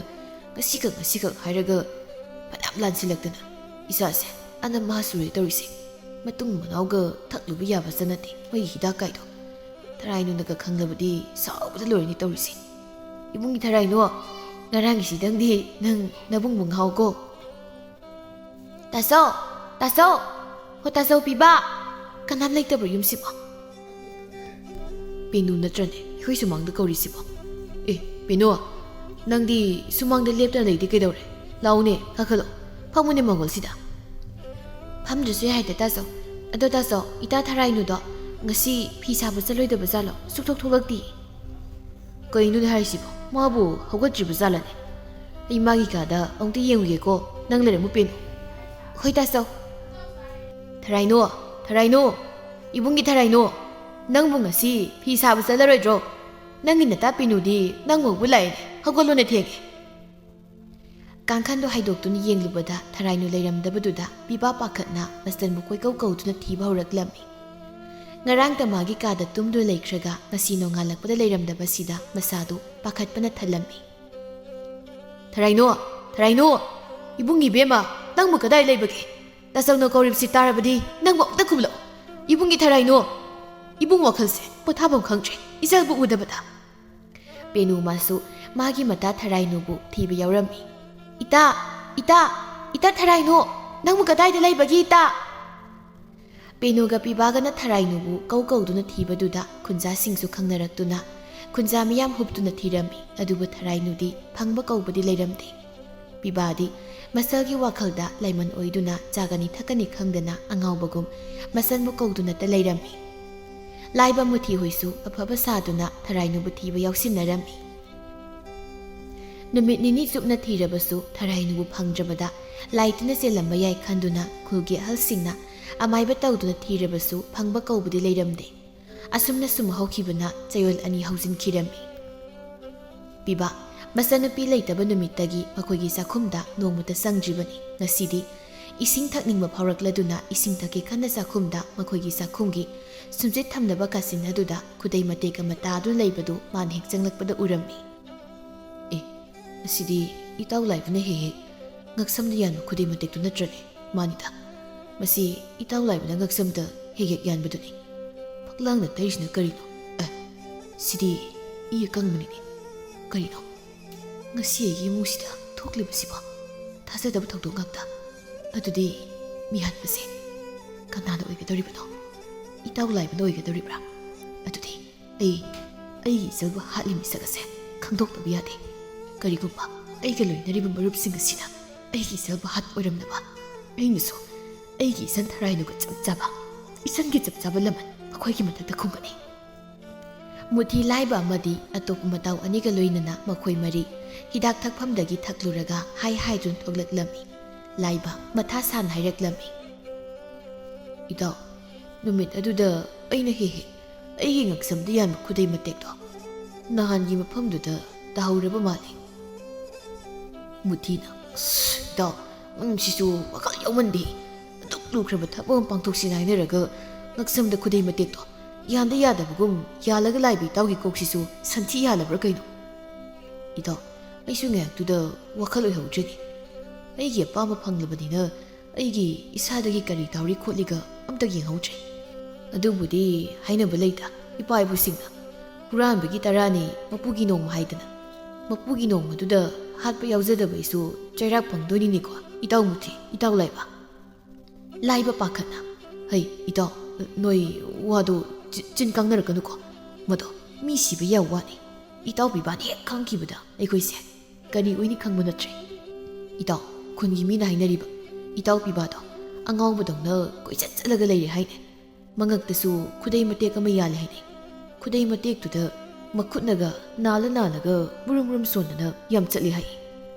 ꯉꯁꯤꯈꯛ ꯉꯁꯤꯈꯛ ꯍꯥꯏꯔꯒ ꯐꯅꯌꯥꯝ ꯂꯥꯟꯁꯤꯜꯂꯛꯇꯅ ꯏꯁꯥꯁꯦ ꯑꯅꯝ ꯃꯍꯥ ꯁꯨꯔꯦ ꯇꯧꯔꯤꯁꯦ꯫ ꯃꯇꯨꯡ ꯃꯅꯥꯎꯒ ꯊꯛꯂꯨꯕ ꯌꯥꯕ ꯆꯠꯅꯗꯦ ꯃꯣꯏꯒꯤ ꯍꯤꯗꯥꯛ ꯀꯥꯏꯗꯣ꯫ ꯊꯔꯥꯏꯅꯨꯅꯒ ꯈꯪꯂꯕꯗꯤ ꯁꯥꯎꯕꯗ ꯂꯣꯏꯔꯅꯤ ꯇꯧꯔꯤꯁꯦ꯫ ꯏꯕꯨꯡꯒꯤ ꯊꯔꯥꯏꯅꯨ, ꯉꯔꯥꯡꯒꯤꯁꯤꯗꯪꯗꯤ ꯅꯪ ꯅꯕꯨꯡꯕꯨ ꯉꯥꯎꯀꯣ꯫" "ꯇꯥꯆꯧ! ꯇꯥꯆꯧ! ꯍꯣ ꯇꯥꯆꯧ ꯄꯤꯕꯥ!" ꯀꯅꯥꯝ ꯂꯩꯇꯕ꯭ꯔꯣ ꯌꯨꯝꯁꯤꯕꯣ? ꯄꯦꯅꯨ ꯅꯠꯇ꯭ꯔꯅꯦ ꯑꯩꯈꯣꯏ ꯁꯨꯃꯥꯡꯗ ꯀꯧꯔꯤꯁꯤꯕꯣ? ꯑꯦ, ꯄꯦꯅꯨ, ꯅꯪꯗꯤ ꯁꯨꯃꯥꯡꯗ ꯂꯦꯞꯇꯅ ꯂꯩꯗꯤ ꯀꯩꯗꯧꯔꯦ? ꯂꯥꯛꯎꯅꯦ, ꯀꯥꯈꯠꯂꯣ꯫ ꯐꯝꯃꯨꯅꯦ ꯃꯪꯒꯣꯜꯁꯤꯗ꯫ ꯐꯝꯗ꯭ꯔꯁꯨ ꯌꯥꯏꯗ ꯇꯥꯆꯧ꯫ ꯑꯗꯣ ꯇꯥꯆꯧ, ꯏꯇꯥ ꯊꯔꯥꯏꯅꯨꯗꯣ ꯉꯁꯤ ꯐꯤ ꯁꯥꯕ ꯆꯠꯂꯣꯏꯗꯕ ꯖꯥꯠꯂꯣ? ꯁꯨꯛꯊꯣꯛ ꯊꯣꯛꯂꯛꯇꯤꯌꯦ꯫ ꯀꯩꯅꯣꯅꯦ ꯍꯥꯏꯁꯤꯕꯣ? ꯃꯥꯕꯨ ꯍꯧꯒꯠꯇ꯭ꯔꯤꯕ ꯖꯥꯠꯂꯅꯦ? ꯑꯩ ꯃꯥꯒꯤ ꯀꯥꯗ ꯑꯃꯨꯛꯇ ꯌꯦꯡꯉꯨꯒꯦꯀꯣ꯫ ꯅꯪ ꯂꯩꯔꯝꯃꯨ ꯄꯦꯅꯨ꯫ ꯍꯣꯏ ꯇꯥꯆꯧ꯫ ꯊꯔꯥꯏꯅꯨ, ꯊꯔꯥꯏꯅꯨ, ꯏꯕꯨꯡꯒꯤ ꯊꯔꯥꯏꯅꯨ, ꯅꯪꯕꯨ ꯉꯁꯤ ꯐꯤ ꯁꯥꯕ ꯆꯠꯂꯔꯣꯏꯗ꯭ꯔꯣ? ꯅꯪꯒꯤ ꯅꯇꯥ ꯄꯦꯅꯨꯗꯤ ꯅꯪ ꯎꯕꯨ ꯂꯥꯛꯑꯦꯅꯦ꯫ ꯍꯧꯒꯠꯂꯣꯅꯦ, ꯊꯦꯡꯉꯦ꯫ ꯀꯥꯡꯈꯟꯗꯣ ꯍꯥꯏꯗꯣꯛꯇꯨꯅ ꯌꯦꯡꯂꯨꯕꯗ ꯊꯔꯥꯏꯅꯨ ꯂꯩꯔꯝꯗꯕꯗꯨꯗ ꯄꯤꯕꯥ ꯄꯥꯈꯠꯅ ꯃꯆꯟꯕꯨ ꯀꯣꯏꯀꯧ ꯀꯧꯗꯨꯅ ꯊꯤꯕ ꯍꯧꯔꯛꯂꯝꯃꯤ꯫ ꯉꯔꯥꯡꯇ ꯃꯥꯒꯤ ꯀꯥꯗ ꯇꯨꯝꯗꯨꯅ ꯂꯩꯈ꯭ꯔꯒ ꯉꯁꯤ ꯅꯣꯡꯉꯥꯜꯂꯛꯄꯗ ꯂꯩꯔꯝꯗꯕꯁꯤꯗ ꯃꯁꯥꯗꯨ ꯄꯥꯈꯠꯄꯅ ꯊꯜꯂꯝꯃꯤ꯫ ꯊꯔꯥꯏꯅꯣ, ꯊꯔꯥꯏꯅꯣ, ꯏꯕꯨꯡ ꯏꯕꯦꯝꯃ, ꯅꯪꯕꯨ ꯀꯗꯥꯏ ꯂꯩꯕꯒꯦ? ꯇꯥꯆꯧꯅ ꯀꯧꯔꯤꯕꯁꯤ ꯇꯥꯔꯕꯗꯤ ꯅꯪꯕꯨ ꯑꯝꯇ ꯈꯨꯝꯂꯛꯑꯣ꯫ ꯏꯕꯨꯡꯒꯤ ꯊꯔꯥꯏꯅꯣ, ꯏꯕꯨꯡ ꯋꯥꯈꯜꯁꯦ ꯄꯣꯊꯥꯐꯝ ꯈꯪꯗ꯭ꯔꯦ ꯏꯆꯜꯕꯨ ꯎꯗꯕꯗ꯫ ꯄꯦꯅꯨ ꯃꯥꯁꯨ ꯃꯥꯒꯤ ꯃꯇꯥ ꯊꯔꯥꯏꯅꯨꯕꯨ ꯊꯤꯕ ꯌꯥꯎꯔꯝꯃꯤ꯫ ꯏꯇꯥ! ꯏꯇꯥ! ꯏꯇꯥ ꯊꯔꯥꯏꯅꯨ! ꯅꯪꯕꯨ ꯀꯗꯥꯏꯗ ꯂꯩꯕꯒꯦ ꯏꯇꯥ? ꯄꯦꯅꯨꯒ ꯄꯤꯕꯥꯒꯅ ꯊꯔꯥꯏꯅꯨꯕꯨ ꯀꯧ ꯀꯧꯗꯨꯅ ꯊꯤꯕꯗꯨꯗ ꯈꯨꯟꯖꯥꯁꯤꯡꯁꯨ ꯈꯪꯅꯔꯛꯇꯨꯅ ꯈꯨꯟꯖꯥ ꯃꯤꯌꯥꯝ ꯍꯨꯞꯇꯨꯅ ꯊꯤꯔꯝꯃꯤ꯫ ꯑꯗꯨꯕꯨ ꯊꯔꯥꯏꯅꯨꯗꯤ ꯐꯪꯕ ꯀꯧꯕꯗꯤ ꯂꯩꯔꯝꯗꯦ꯫ ꯄꯤꯕꯥꯗꯤ ꯃꯁꯜꯒꯤ ꯋꯥꯈꯜꯗ ꯂꯥꯏꯃꯟ ꯑꯣꯏꯗꯨꯅ ꯆꯥꯒꯅꯤ ꯊꯛꯀꯅꯤ ꯈꯪꯗꯅ ꯑꯉꯥꯎꯕꯒꯨꯝ ꯃꯁꯟꯕꯨ ꯀꯧꯗꯨꯅꯇ ꯂꯩꯔꯝꯃꯤ꯫ ꯂꯥꯏꯕ ꯃꯨꯊꯤ ꯍꯣꯏꯁꯨ ꯑꯐꯕ ꯁꯥꯗꯨꯅ ꯊꯔꯥꯏꯅꯨꯕꯨ ꯊꯤꯕ ꯌꯥꯎꯁꯤꯟꯅꯔꯝꯃꯤ꯫ ꯅꯨꯃꯤꯠ ꯅꯤꯅꯤ ꯆꯨꯞꯅ ꯊꯤꯔꯕꯁꯨ ꯊꯔꯥꯏꯅꯨꯕꯨ ꯐꯪꯗ꯭ꯔꯕꯗ ꯂꯥꯏ ꯇꯤꯟꯅ ꯆꯦꯜꯂꯝꯕ ꯌꯥꯏ ꯈꯟꯗꯨꯅ ꯈꯨꯜꯒꯤ ꯑꯍꯜꯁꯤꯡꯅ ꯑꯃꯥꯏꯕ ꯇꯧꯗꯨꯅ ꯊꯤꯔꯕꯁꯨ ꯐꯪꯕ ꯀꯧꯕꯗꯤ ꯂꯩꯔꯝꯗꯦ꯫ ꯑꯁꯨꯝꯅ ꯁꯨꯝ ꯍꯧꯈꯤꯕꯅ ꯆꯌꯣꯜ ꯑꯅꯤ ꯍꯧꯖꯤꯟꯈꯤꯔꯝꯃꯤ꯫ ꯄꯤꯕꯥ ꯃꯆꯟꯅꯨꯄꯤ ꯂꯩꯇꯕ ꯅꯨꯃꯤꯠꯇꯒꯤ ꯃꯈꯣꯏꯒꯤ ꯆꯥꯛꯈꯨꯝꯗ ꯅꯣꯡꯃꯇ ꯆꯪꯗ꯭ꯔꯤꯕꯅꯤ꯫ ꯉꯁꯤꯗꯤ ꯏꯁꯤꯡ ꯊꯛꯅꯤꯡꯕ ꯐꯥꯎꯔꯛꯂꯗꯨꯅ ꯏꯁꯤꯡ ꯊꯛꯀꯦ ꯈꯟꯅ ꯆꯥꯛꯈꯨꯝꯗ ꯃꯈꯣꯏꯒꯤ ꯆꯥꯛꯈꯨꯝꯒꯤ ꯁꯨꯝꯆꯤꯠ ꯊꯝꯅꯕ ꯀꯥꯆꯤꯟ ꯑꯗꯨꯗ ꯈꯨꯗꯩ ꯃꯇꯦꯛ ꯑꯃ ꯇꯥꯗꯨꯅ ꯂꯩꯕꯗꯨ ꯃꯥꯅ ꯍꯦꯛ ꯆꯪꯂꯛꯄꯗ ꯎꯔꯝꯃꯤ꯫ ꯑꯦ, ꯑꯁꯤꯗꯤ ꯏꯇꯥꯎ ꯂꯥꯏꯕꯅ ꯍꯦꯛ ꯍꯦꯛ ꯉꯛꯁꯝꯗ ꯌꯥꯟꯕ ꯈꯨꯗꯩ ꯃꯇꯦꯛꯇꯨ ꯅꯠꯇ꯭ꯔꯅꯦ? ꯃꯥꯅꯤꯗ, ꯃꯁꯤ ꯏꯇꯥꯎ ꯂꯥꯏꯕꯅ ꯉꯛꯁꯝꯗ ꯍꯦꯛ ꯍꯦꯛ ꯌꯥꯟꯕꯗꯨꯅꯤ꯫ ꯐꯛꯂꯥꯡꯗ ꯇꯩꯔꯤꯁꯤꯅ ꯀꯔꯤꯅꯣ? ꯑꯦ, ꯁꯤꯗꯤ ꯏ ꯑꯀꯪꯕꯅꯤꯅꯦ꯫ ꯀꯔꯤꯅꯣ ꯉꯁꯤ ꯑꯩꯒꯤ ꯏꯃꯨꯡꯁꯤꯗ ꯊꯣꯛꯂꯤꯕꯁꯤꯕꯣ? ꯊꯥꯖꯗꯕ ꯊꯧꯗꯣꯛ ꯉꯥꯛꯇ꯫ ꯑꯗꯨꯗꯤ ꯃꯤꯍꯥꯠꯄꯁꯦ ꯀꯅꯥꯅ ꯑꯣꯏꯒꯗꯧꯔꯤꯕꯅꯣ? ꯏꯇꯥꯎ ꯂꯥꯏꯕꯅ ꯑꯣꯏꯒꯗꯧꯔꯤꯕ꯭ꯔꯥ? ꯑꯗꯨꯗꯤ ꯑꯩ ꯑꯩꯒꯤ ꯏꯆꯜꯕꯨ ꯍꯥꯠꯂꯤ ꯃꯤꯁꯛ ꯑꯁꯦ ꯈꯪꯗꯣꯛꯇꯕ ꯌꯥꯗꯦ꯫ ꯀꯔꯤꯒꯨꯝꯕ ꯑꯩꯒ ꯂꯣꯏꯅꯔꯤꯕ ꯃꯔꯨꯞꯁꯤꯡ ꯑꯁꯤꯅ ꯑꯩꯒꯤ ꯏꯆꯜꯕꯨ ꯍꯥꯠꯄ ꯑꯣꯏꯔꯝꯂꯕ, ꯑꯩꯅꯁꯨ ꯑꯩꯒꯤ ꯏꯆꯟ ꯊꯔꯥꯏꯅꯨꯒ ꯆꯞ ꯆꯥꯕ, ꯏꯆꯟꯒꯤ ꯆꯞ ꯆꯥꯕ ꯂꯃꯟ ꯃꯈꯣꯏꯒꯤ ꯃꯊꯛꯇ ꯈꯨꯝꯒꯅꯤ꯫ ꯃꯨꯊꯤ ꯂꯥꯏꯕ ꯑꯃꯗꯤ ꯑꯇꯣꯞꯄ ꯃꯇꯥꯎ ꯑꯅꯤꯒ ꯂꯣꯏꯅꯅ ꯃꯈꯣꯏ ꯃꯔꯤ ꯍꯤꯗꯥꯛ ꯊꯛꯐꯝꯗꯒꯤ ꯊꯛꯂꯨꯔꯒ ꯍꯥꯏ ꯍꯥꯏꯗꯨꯅ ꯊꯣꯛꯂꯛꯂꯝꯃꯤ꯫ ꯂꯥꯏꯕ ꯃꯊꯥ ꯁꯥꯅ ꯍꯥꯏꯔꯛꯂꯝꯃꯤ, "ꯏꯇꯥꯎ, ꯅꯨꯃꯤꯠ ꯑꯗꯨꯗ ꯑꯩꯅ ꯍꯦꯛ ꯍꯦꯛ ꯑꯩꯒꯤ ꯉꯛꯁꯝꯗ ꯌꯥꯟꯕ ꯈꯨꯗꯩ ꯃꯇꯦꯛꯇꯣ ꯅꯍꯥꯟꯒꯤ ꯃꯐꯝꯗꯨꯗ ꯇꯥꯍꯧꯔꯕ ꯃꯥꯜꯂꯦ꯫" ꯃꯨꯊꯤꯅ, "ꯑꯁ, ꯏꯇꯥꯎ, ꯅꯪ ꯁꯤꯁꯨ ꯋꯥꯈꯜ ꯌꯥꯎꯃꯟꯗꯦ꯫ ꯑꯗꯨꯛ ꯂꯨꯈ꯭ꯔꯕ ꯊꯕꯛ ꯑꯃ ꯄꯥꯡꯊꯣꯛꯁꯤꯅ ꯍꯥꯏꯅꯔꯒ ꯉꯛꯁꯝꯗ ꯈꯨꯗꯩ ꯃꯇꯦꯛꯇꯣ ꯌꯥꯟꯗ ꯌꯥꯗꯕꯒꯨꯝ ꯌꯥꯜꯂꯒ ꯂꯥꯏꯕ ꯏꯇꯥꯎꯒꯤ ꯀꯣꯛꯁꯤꯁꯨ ꯁꯟꯊꯤ ꯌꯥꯜꯂꯕ꯭ꯔꯥ ꯀꯩꯅꯣ? ꯏꯇꯥꯎ, ꯑꯩꯁꯨ ꯉꯥꯏꯍꯥꯛꯇꯨꯗ ꯋꯥꯈꯜ ꯑꯣꯏꯍꯧꯗ꯭ꯔꯦꯅꯦ꯫ ꯑꯩꯒꯤ ꯑꯄꯥꯝꯕ ꯐꯪꯂꯕꯅꯤꯅ ꯑꯩꯒꯤ ꯏꯁꯥꯗꯒꯤ ꯀꯔꯤ ꯇꯥꯎꯔꯤ ꯈꯣꯠꯂꯤꯒ ꯑꯝꯇ ꯌꯦꯡꯍꯧꯗ꯭ꯔꯦ꯫ ꯑꯗꯨꯕꯨꯗꯤ ꯍꯥꯏꯅꯕ ꯂꯩꯗ, ꯏꯄꯥ ꯏꯄꯨꯁꯤꯡꯅ ꯍꯨꯔꯥꯟꯕꯒꯤ ꯇꯔꯥꯅꯤ ꯃꯄꯨꯒꯤ ꯅꯣꯡꯃ ꯍꯥꯏꯗꯅ꯫ ꯃꯄꯨꯒꯤ ꯅꯣꯡꯃꯗꯨꯗ ꯍꯥꯠꯄ ꯌꯥꯎꯖꯗꯕ ꯑꯩꯁꯨ ꯆꯩꯔꯥꯛ ꯐꯪꯗꯣꯏꯅꯤꯅꯦꯀꯣ, ꯏꯇꯥꯎ ꯃꯨꯊꯤ, ꯏꯇꯥꯎ ꯂꯥꯏꯕ꯫" ꯂꯥꯏꯕ ꯄꯥꯈꯠꯅ, "ꯍꯩ, ꯏꯇꯥꯎ, ꯅꯣꯏ ꯋꯥꯗꯣ ꯆꯤ-, ꯆꯤꯟ ꯀꯥꯡꯅꯔꯛꯀꯅꯨꯀꯣ꯫ ꯃꯗꯣ ꯃꯤ ꯁꯤꯕ ꯌꯥꯕ ꯋꯥꯅꯤ꯫ ꯏꯇꯥꯎ ꯄꯤꯕꯥꯅ ꯍꯦꯛ ꯈꯪꯈꯤꯕꯗ ꯑꯩꯈꯣꯏꯁꯦ ꯀꯔꯤ ꯑꯣꯏꯅꯤ ꯈꯪꯕ ꯅꯠꯇ꯭ꯔꯦ꯫ ꯏꯇꯥꯎ, ꯈꯨꯟꯒꯤ ꯃꯤꯅ ꯍꯥꯏꯅꯔꯤꯕ ꯏꯇꯥꯎ ꯄꯤꯕꯥꯗꯣ ꯑꯉꯥꯎꯕꯗꯧꯅ ꯀꯣꯏꯆꯠ ꯆꯠꯂꯒ ꯂꯩꯔꯦ ꯍꯥꯏꯅꯦ꯫ ꯃꯉꯛꯇꯁꯨ ꯈꯨꯗꯩ ꯃꯇꯦꯛ ꯑꯃ ꯌꯥꯜꯂꯦ ꯍꯥꯏꯅꯦ꯫ ꯈꯨꯗꯩ ꯃꯇꯦꯛꯇꯨꯗ ꯃꯈꯨꯠꯅꯒ ꯅꯥꯜꯂ ꯅꯥꯜꯂꯒ ꯃꯨꯔꯨꯝ ꯃꯨꯔꯨꯝ ꯁꯣꯟꯗꯅ ꯌꯥꯝ ꯆꯠꯂꯤ ꯍꯥꯏ꯫"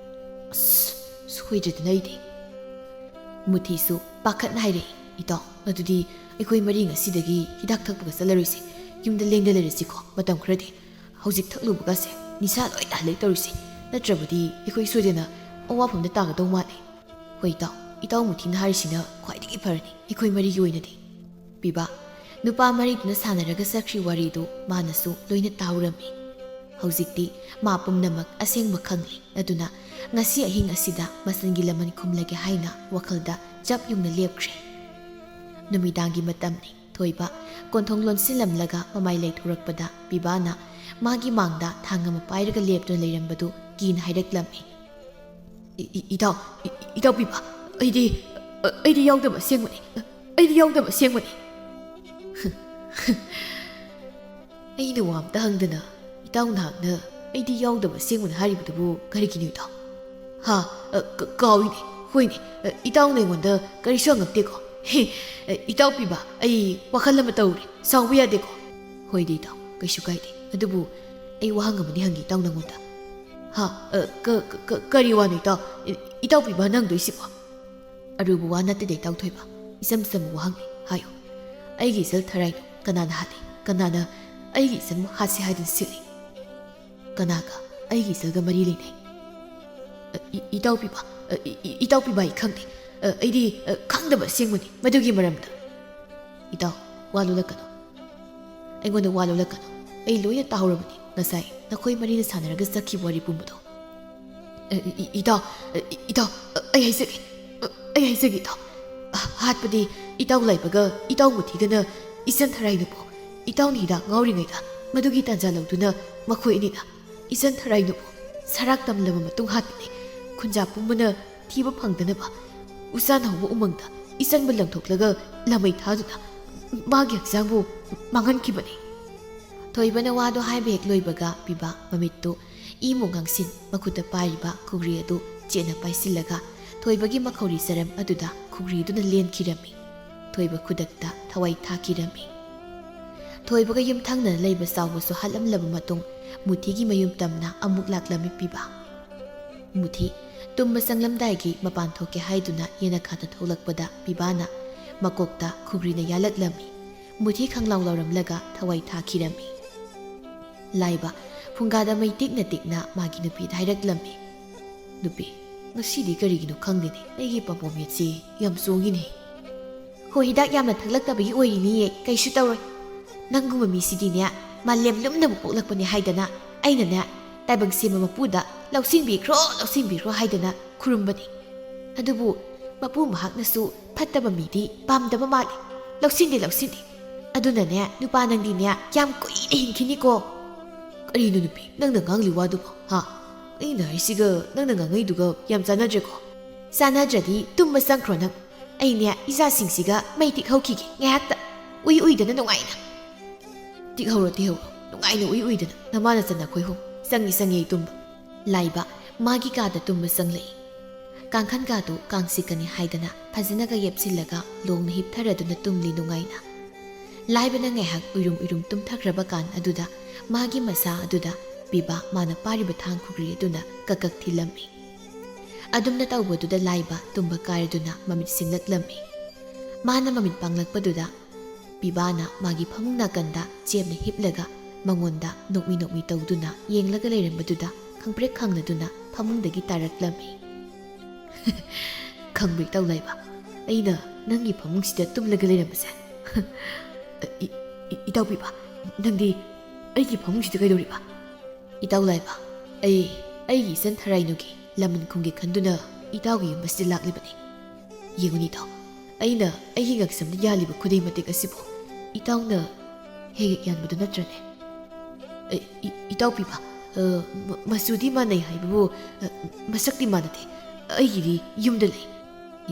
"ꯑꯁ, ꯁꯣꯏꯗ꯭ꯔꯦꯗꯅ ꯑꯩꯗꯤ꯫" ꯃꯨꯊꯤꯁꯨ ꯄꯥꯈꯠꯅ ꯍꯥꯏꯔꯛꯏ, "ꯏꯇꯥꯎ, ꯑꯗꯨꯗꯤ ꯑꯩꯈꯣꯏ ꯃꯔꯤ ꯉꯁꯤꯗꯒꯤ ꯍꯤꯗꯥꯛ ꯊꯛꯄꯒ ꯆꯠꯂꯔꯣꯏꯁꯦ꯫ ꯌꯨꯝꯗ ꯂꯦꯡꯗ ꯂꯩꯔꯁꯤꯀꯣ ꯃꯇꯝ ꯈꯔꯗꯤ꯫ ꯍꯧꯖꯤꯛ ꯊꯛꯂꯨꯕꯒꯁꯦ ꯅꯤꯁꯥ ꯂꯣꯏ ꯇꯥꯍꯜꯂꯦ ꯇꯧꯔꯤꯁꯦ꯫ ꯅꯠꯇ꯭ꯔꯕꯗꯤ ꯑꯩꯈꯣꯏ ꯁꯣꯏꯗꯅ ꯑꯋꯥꯐꯝꯗ ꯇꯥꯒꯗꯧ ꯃꯥꯜꯂꯦ꯫" "ꯍꯣꯏ ꯏꯇꯥꯎ, ꯏꯇꯥꯎ ꯃꯨꯊꯤꯅ ꯍꯥꯏꯔꯤꯁꯤꯅ ꯈ꯭ꯋꯥꯏꯗꯒꯤ ꯐꯔꯅꯤ ꯑꯩꯈꯣꯏ ꯃꯔꯤꯒꯤ ꯑꯣꯏꯅꯗꯤ꯫" ꯄꯤꯕꯥ, ꯅꯨꯄꯥ ꯃꯔꯤꯗꯨꯅ ꯁꯥꯟꯅꯔꯒ ꯆꯠꯈ꯭ꯔꯤ ꯋꯥꯔꯤꯗꯨ ꯃꯥꯅꯁꯨ ꯂꯣꯏꯅ ꯇꯥꯍꯧꯔꯝꯃꯤ꯫ ꯍꯧꯖꯤꯛꯇꯤ ꯃꯥ ꯄꯨꯝꯅꯃꯛ ꯑꯁꯦꯡꯕ ꯈꯪꯂꯦ꯫ ꯑꯗꯨꯅ ꯉꯁꯤ ꯑꯍꯤꯡ ꯑꯁꯤꯗ ꯃꯆꯟꯒꯤ ꯂꯃꯟ ꯈꯨꯝꯂꯒꯦ ꯍꯥꯏꯅ ꯋꯥꯈꯜꯗ ꯆꯞ ꯌꯨꯡꯅ ꯂꯦꯞꯈ꯭ꯔꯦ꯫ ꯅꯨꯃꯤꯗꯥꯡꯒꯤ ꯃꯇꯝꯅꯤ꯫ ꯊꯣꯏꯕ ꯀꯣꯟꯊꯣꯡ ꯂꯣꯟꯁꯤꯜꯂꯝꯂꯒ ꯃꯃꯥꯏ ꯂꯩꯊꯣꯔꯛꯄꯗ ꯄꯤꯕꯥꯅ ꯃꯥꯒꯤ ꯃꯥꯡꯗ ꯊꯥꯡ ꯑꯃ ꯄꯥꯏꯔꯒ ꯂꯦꯞꯇꯨꯅ ꯂꯩꯔꯝꯕꯗꯨ ꯀꯤꯅ ꯍꯥꯏꯔꯛꯂꯝꯃꯤ꯫ "ꯏ-, ꯏ-, ꯏꯇꯥꯎ, ꯏ-, ꯏꯇꯥꯎ ꯄꯤꯕꯥ, ꯑꯩꯗꯤ, ꯑ, ꯑꯩꯗꯤ ꯌꯥꯎꯗꯕ ꯑꯁꯦꯡꯕꯅꯤ꯫ ꯑꯩꯗꯤ ꯌꯥꯎꯗꯕ ꯑꯁꯦꯡꯕꯅꯤ꯫" ꯑꯩꯅ ꯋꯥ ꯑꯝꯇ ꯍꯪꯗꯅ ꯏꯇꯥꯎ ꯅꯍꯥꯛꯅ ꯑꯩꯗꯤ ꯌꯥꯎꯗꯕ ꯑꯁꯦꯡꯕꯅ ꯍꯥꯏꯔꯤꯕꯗꯨꯕꯨ ꯀꯔꯤꯒꯤꯅꯣ ꯏꯇꯥꯎ? ꯍꯥ? ꯑ, ꯀ-, ꯀꯥꯎꯏꯅꯦ꯫ ꯍꯣꯏꯅꯦ꯫ ꯑ, ꯏꯇꯥꯎꯅ ꯑꯩꯉꯣꯟꯗ ꯀꯔꯤꯁꯨ ꯍꯪꯉꯛꯇꯦꯀꯣ꯫ ꯍꯦ, ꯑ, ꯏꯇꯥꯎ ꯄꯤꯕ, ꯑꯩ ꯋꯥꯈꯜ ꯑꯃ ꯇꯧꯔꯦ꯫ ꯁꯥꯎꯕ ꯌꯥꯗꯦꯀꯣ꯫ ꯍꯣꯏꯗ ꯏꯇꯥꯎ, ꯀꯩꯁꯨ ꯀꯥꯏꯗꯦ꯫ ꯑꯗꯨꯕꯨ ꯑꯩ ꯋꯥꯍꯪ ꯑꯃꯗꯤ ꯍꯪꯒꯦ ꯏꯇꯥꯎ ꯅꯉꯣꯟꯗ꯫ ꯍꯥ? ꯑ, ꯀ-, ꯀ-, ꯀ-, ꯀꯔꯤ ꯋꯥꯅꯣ ꯏꯇꯥꯎ? ꯏ-, ꯏꯇꯥꯎ ꯄꯤꯕ ꯍꯪꯗꯣꯏꯁꯤꯕꯣ? ꯑꯔꯨꯕ ꯋꯥ ꯅꯠꯇꯦꯗ ꯏꯇꯥꯎ ꯊꯣꯏꯕ꯫ ꯏꯆꯝ ꯆꯝꯕ ꯋꯥꯍꯪꯅꯤ꯫ ꯍꯥꯏꯌꯨ꯫ ꯑꯩꯒꯤ ꯏꯆꯜ ꯊꯔꯥꯏꯗꯣ ꯀꯅꯥꯅ ꯍꯥꯠꯂꯤ? ꯀꯅꯥꯅ ꯑꯩꯒꯤ ꯏꯆꯟꯕꯨ ꯍꯥꯠꯁꯤ ꯍꯥꯏꯗꯨꯅ ꯁꯤꯠꯂꯤ? ꯀꯅꯥꯒ ꯑꯩꯒꯤ ꯏꯆꯜꯒ ꯃꯔꯤ ꯂꯩꯅꯩ? ꯑ, ꯏ-, ꯏꯇꯥꯎ ꯄꯤꯕ, ꯑ, ꯏ-, ꯏ-, ꯏꯇꯥꯎ ꯄꯤꯕ ꯑꯩ ꯈꯪꯗꯦ꯫ ꯑ, ꯑꯩꯗꯤ, ꯑ, ꯈꯪꯗꯕ ꯑꯁꯦꯡꯕꯅꯤ ꯃꯗꯨꯒꯤ ꯃꯔꯝꯗ꯫ ꯏꯇꯥꯎ, ꯋꯥ ꯂꯣꯜꯂꯛꯀꯅꯨ꯫ ꯑꯩꯉꯣꯟꯗ ꯋꯥ ꯂꯣꯜꯂꯛꯀꯅꯨ꯫ ꯑꯩ ꯂꯣꯏꯅ ꯇꯥꯍꯧꯔꯕꯅꯤ ꯉꯁꯥꯏ ꯅꯈꯣꯏ ꯃꯔꯤꯅ ꯁꯥꯟꯅꯔꯒ ꯆꯠꯈꯤꯕ ꯋꯥꯔꯤ ꯄꯨꯝꯕꯗꯣ꯫ ꯑ, ꯏ-, ꯏ-, ꯏꯇꯥꯎ, ꯑ, ꯏ-, ꯏꯇꯥꯎ, ꯑ, ꯑꯩ ꯍꯥꯏꯖꯒꯦ꯫ ꯑ, ꯑꯩ ꯍꯥꯏꯖꯒꯦ ꯏꯇꯥꯎ꯫ ꯑ, ꯍꯥꯠꯄꯗꯤ ꯏꯇꯥꯎ ꯂꯥꯏꯕꯒ ꯏꯇꯥꯎ ꯃꯨꯊꯤꯒꯅ ꯏꯆꯟ ꯊꯔꯥꯏꯅꯨꯕꯨ ꯏꯇꯥꯎꯅ ꯍꯤꯗꯥꯛ ꯉꯥꯎꯔꯤꯉꯩꯗ ꯃꯗꯨꯒꯤ ꯇꯥꯟꯖꯥ ꯂꯧꯗꯨꯅ ꯃꯈꯣꯏ ꯑꯅꯤꯅ ꯏꯆꯟ ꯊꯔꯥꯏꯅꯨꯕꯨ ꯁꯔꯥꯛ ꯇꯝꯂꯕ ꯃꯇꯨꯡ ꯍꯥꯠꯄꯅꯤ꯫ ꯈꯨꯟꯖꯥ ꯄꯨꯝꯕꯅ ꯊꯤꯕ ꯐꯪꯗꯅꯕ ꯎꯆꯥꯟ ꯍꯧꯕ ꯎꯃꯪꯗ ꯏꯆꯟꯕꯨ ꯂꯪꯊꯣꯛꯂꯒ ꯂꯥꯃꯩ ꯊꯥꯗꯨꯅ ꯃꯥꯒꯤ ꯍꯛꯆꯥꯡꯕꯨ ꯃꯥꯡꯍꯟꯈꯤꯕꯅꯤ꯫ ꯊꯣꯏꯕꯅ ꯋꯥꯗꯨ ꯍꯥꯏꯕ ꯍꯦꯛ ꯂꯣꯏꯕꯒ ꯄꯤꯕ ꯃꯃꯤꯠꯇꯨ ꯏꯃꯨ ꯉꯥꯡꯁꯤꯟ ꯃꯈꯨꯠꯇ ꯄꯥꯏꯔꯤꯕ ꯈꯨꯒ꯭ꯔꯤ ꯑꯗꯨ ꯆꯦꯠꯅ ꯄꯥꯏꯁꯤꯜꯂꯒ ꯊꯣꯏꯕꯒꯤ ꯃꯈꯧꯔꯤ ꯆꯔꯝ ꯑꯗꯨꯗ ꯈꯨꯒ꯭ꯔꯤꯗꯨꯅ ꯂꯦꯟꯈꯤꯔꯝꯃꯤ꯫ ꯊꯣꯏꯕ ꯈꯨꯗꯛꯇ ꯊꯋꯥꯏ ꯊꯥꯈꯤꯔꯝꯃꯤ꯫ ꯊꯣꯏꯕꯒ ꯌꯨꯝꯊꯪꯅꯅ ꯂꯩꯕ ꯆꯥꯎꯕꯁꯨ ꯍꯥꯠꯂꯝꯂꯕ ꯃꯇꯨꯡ ꯃꯨꯊꯤꯒꯤ ꯃꯌꯨꯝ ꯇꯝꯅ ꯑꯃꯨꯛ ꯂꯥꯛꯂꯝꯃꯤ ꯄꯤꯕ꯫ ꯃꯨꯊꯤ ꯇꯨꯝꯕ ꯆꯪꯂꯝꯗꯥꯏꯒꯤ ꯃꯄꯥꯟ ꯊꯣꯛꯀꯦ ꯍꯥꯏꯗꯨꯅ ꯌꯦꯅꯈꯥꯗ ꯊꯣꯛꯂꯛꯄꯗ ꯄꯤꯕꯥꯅ ꯃꯀꯣꯛꯇ ꯈꯨꯒ꯭ꯔꯤꯅ ꯌꯥꯜꯂꯛꯂꯝꯃꯤ꯫ ꯃꯨꯊꯤ ꯈꯪꯂꯥꯎ ꯂꯥꯎꯔꯝꯂꯒ ꯊꯋꯥꯏ ꯊꯥꯈꯤꯔꯝꯃꯤ꯫ ꯂꯥꯏꯕ ꯐꯨꯡꯒꯥꯗ ꯃꯩ ꯇꯤꯛꯅ ꯇꯤꯛꯅ ꯃꯥꯒꯤ ꯅꯨꯄꯤꯗ ꯍꯥꯏꯔꯛꯂꯝꯃꯤ꯫ "ꯅꯨꯄꯤ, ꯉꯁꯤꯗꯤ ꯀꯔꯤꯒꯤꯅꯣ ꯈꯪꯗꯦꯅꯦ, ꯑꯩꯒꯤ ꯄꯥꯝꯕꯣꯝ ꯃꯤꯠꯁꯤ ꯌꯥꯝ ꯆꯣꯡꯉꯤꯅꯦ꯫" "ꯍꯣ, ꯍꯤꯗꯥꯛ ꯌꯥꯝꯅ ꯊꯛꯂꯛꯇꯕꯒꯤ ꯑꯣꯏꯔꯤꯅꯤꯌꯦ, ꯀꯩꯁꯨ ꯇꯧꯔꯣꯏ꯫ ꯅꯪꯒꯨꯝꯕ ꯃꯤꯁꯤꯗꯤꯅꯦ, ꯃꯥꯂꯦꯝ ꯂꯨꯝꯅꯕ ꯄꯣꯛꯂꯛꯄꯅꯦ ꯍꯥꯏꯗꯅ ꯑꯩꯅꯅꯦ, ꯇꯥꯏꯕꯪ ꯁꯦꯝꯕ ꯃꯄꯨꯗ ꯂꯧꯁꯤꯟꯕꯤꯈ꯭ꯔꯣ, ꯂꯧꯁꯤꯟꯕꯤꯈ꯭ꯔꯣ ꯍꯥꯏꯗꯅ ꯈꯨꯔꯨꯝꯕꯅꯤ꯫ ꯑꯗꯨꯕꯨ ꯃꯄꯨ ꯃꯍꯥꯛꯅꯁꯨ ꯐꯠꯇꯕ ꯃꯤꯗꯤ ꯄꯥꯝꯗꯕ ꯃꯥꯜꯂꯤ꯫ ꯂꯧꯁꯤꯟꯗꯦ, ꯂꯧꯁꯤꯟꯗꯦ꯫ ꯑꯗꯨꯅꯅꯦ, ꯅꯨꯄꯥ ꯅꯪꯗꯤꯅꯦ, ꯌꯥꯝ ꯀꯨꯏꯅ ꯍꯤꯡꯈꯤꯅꯤꯀꯣ꯫" "ꯀꯔꯤꯅꯣ ꯅꯨꯄꯤ, ꯅꯪꯅ ꯉꯥꯡꯂꯤ ꯋꯥꯗꯨꯕꯣ, ꯍꯥ? ꯑꯩꯅ ꯍꯥꯏꯁꯤꯒ ꯅꯪꯅ ꯉꯥꯡꯉꯛꯏꯗꯨꯒ ꯌꯥꯝ ꯆꯥꯟꯅꯗ꯭ꯔꯦꯀꯣ꯫" "ꯆꯥꯟꯅꯗ꯭ꯔꯗꯤ ꯇꯨꯝꯕ ꯆꯪꯈ꯭ꯔꯣ ꯅꯪ꯫ ꯑꯩꯅꯦ, ꯏꯆꯥꯁꯤꯡꯁꯤꯒ ꯃꯩ ꯇꯤꯛꯍꯧꯈꯤꯒꯦ ꯉꯥꯏꯍꯥꯛꯇ꯫ ꯎꯏ ꯎꯏꯗꯅ ꯅꯨꯡꯉꯥꯏꯅ꯫" "ꯇꯤꯛꯍꯧꯔꯣ, ꯇꯤꯛꯍꯧꯔꯣ, ꯅꯨꯡꯉꯥꯏꯅ ꯎꯏ ꯎꯏꯗꯅ ꯅꯃꯥ ꯅꯆꯟ ꯑꯩꯈꯣꯏ ꯍꯨꯝ꯫ ꯆꯪꯉꯤ, ꯆꯪꯉꯤ ꯑꯩ ꯇꯨꯝꯕ꯫" ꯂꯥꯏꯕ ꯃꯥꯒꯤ ꯀꯥꯗ ꯇꯨꯝꯕ ꯆꯪꯂꯛꯏ꯫ ꯀꯥꯡꯈꯟ ꯀꯥꯗꯨ ꯀꯥꯡ ꯆꯤꯛꯀꯅꯤ ꯍꯥꯏꯗꯅ ꯐꯖꯅꯒ ꯌꯦꯞꯁꯤꯜꯂꯒ ꯂꯣꯡꯅ ꯍꯤꯞꯊꯔꯗꯨꯅ ꯇꯨꯝꯂꯤ ꯅꯨꯡꯉꯥꯏꯅ꯫ ꯂꯥꯏꯕꯅ ꯉꯥꯏꯍꯥꯛ ꯎꯏꯔꯨꯝ ꯎꯏꯔꯨꯝ ꯇꯨꯝꯊꯈ꯭ꯔꯕ ꯀꯥꯟ ꯑꯗꯨꯗ ꯃꯥꯒꯤ ꯃꯁꯥ ꯑꯗꯨꯗ ꯄꯤꯕꯥ ꯃꯥꯅ ꯄꯥꯏꯔꯤꯕ ꯊꯥꯡ ꯈꯨꯒ꯭ꯔꯤ ꯑꯗꯨꯅ ꯀꯛ ꯀꯛ ꯊꯤꯜꯂꯝꯃꯤ꯫ ꯑꯗꯨꯝꯅ ꯇꯧꯕꯗꯨꯗ ꯂꯥꯏꯕ ꯇꯨꯝꯕ ꯀꯥꯏꯔꯗꯨꯅ ꯃꯃꯤꯠ ꯁꯤꯡꯂꯛꯂꯝꯃꯤ꯫ ꯃꯥꯅ ꯃꯃꯤꯠ ꯄꯥꯡꯂꯛꯄꯗꯨꯗ ꯄꯤꯕꯥꯅ ꯃꯥꯒꯤ ꯐꯃꯨꯡ ꯅꯥꯀꯟꯗ ꯆꯦꯞꯅ ꯍꯤꯞꯂꯒ ꯃꯉꯣꯟꯗ ꯅꯣꯛꯃꯤ ꯅꯣꯛꯃꯤ ꯇꯧꯗꯨꯅ ꯌꯦꯡꯂꯒ ꯂꯩꯔꯝꯕꯗꯨꯗ ꯈꯪꯄ꯭ꯔꯦꯛ ꯈꯪꯂꯗꯨꯅ ꯐꯃꯨꯡꯗꯒꯤ ꯇꯥꯔꯛꯂꯝꯃꯤ꯫ "ꯈꯪꯕ꯭ꯔꯥ ꯏꯇꯥꯎ ꯂꯥꯏꯕ, ꯑꯩꯅ ꯅꯪꯒꯤ ꯐꯃꯨꯡꯁꯤꯗ ꯇꯨꯝꯂꯒ ꯂꯩꯔꯝꯕꯁꯦ?" "ꯏ-, ꯏ-, ꯏꯇꯥꯎ ꯄꯤꯕꯥ, ꯅꯪꯗꯤ ꯑꯩꯒꯤ ꯐꯃꯨꯡꯁꯤꯗ ꯀꯩꯗꯧꯔꯤꯕ?" "ꯏꯇꯥꯎ ꯂꯥꯏꯕ, ꯑꯩ ꯑꯩꯒꯤ ꯏꯆꯟ ꯊꯔꯥꯏꯅꯨꯒꯤ ꯂꯃꯟ ꯈꯨꯝꯒꯦ ꯈꯟꯗꯨꯅ ꯏꯇꯥꯎꯒꯤ ꯌꯨꯝ ꯑꯁꯤꯗ ꯂꯥꯛꯂꯤꯕꯅꯤ꯫ ꯌꯦꯡꯉꯨꯅꯦ ꯏꯇꯥꯎ, ꯑꯩꯅ ꯑꯩꯒꯤ ꯉꯛꯁꯝꯗ ꯌꯥꯜꯂꯤꯕ ꯈꯨꯗꯩ ꯃꯇꯦꯛ ꯑꯁꯤꯕꯨ ꯏꯇꯥꯎꯅ ꯍꯦꯛ ꯍꯦꯛ ꯌꯥꯟꯕꯗꯨ ꯅꯠꯇ꯭ꯔꯅꯦ?" "ꯑꯦ, ꯏ-, ꯏꯇꯥꯎ ꯄꯤꯕ, ꯑ, ꯃ-, ꯃꯆꯨꯗꯤ ꯃꯥꯟꯅꯩ ꯍꯥꯏꯕꯕꯨ, ꯑ, ꯃꯁꯛꯇꯤ ꯃꯥꯟꯅꯗꯦ꯫ ꯑꯩꯒꯤꯗꯤ ꯌꯨꯝꯗ ꯂꯩ꯫"